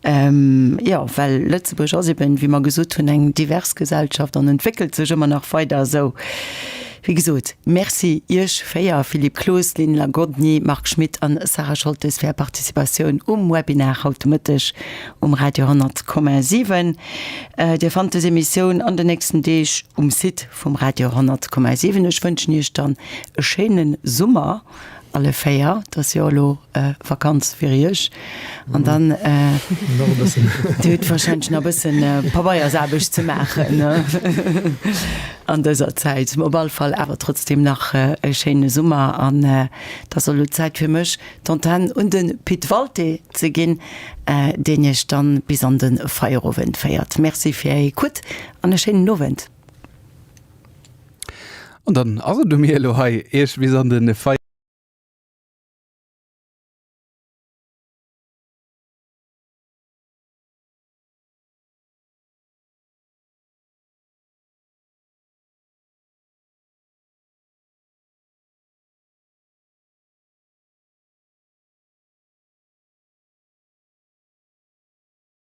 Jo, well Lëtzebuerg ass eben, wéi mer gesot hunn, eng divers Gesellschaft an entwéckelt sech ëmmer nach weider esou. Wéi gesot, Merci Iech 4, Philippe Cloos, Lynn Lagodny, Marc Schmit an Sarah Scholtes fir Är Participatioun um Webinar haut de Mëtteg um Radio 100,7. Dir fannt dës Emissioun an den nächsten Deeg um Site vum Radio 100,7. Ech wënschen Iech dann e schéine Summer. Alle 4, et ass jo elo Vakanz fir iech an dann Nach e bëssen. Dir hutt warscheinlech nach e bëssen Pabeiersaarbecht ze maachen an dëser Zäit. Op alle Fall awer trotzdem nach e schéine Summer an et ass elo Zäit fir mech d'Antenn un de Pit Walté ze ginn, deen iech dann bis an de Feierowend féiert. Merci fir är Ecoute an e schéinen Owend. An dann ass et u mir elo hei iech bis an de Feierowend.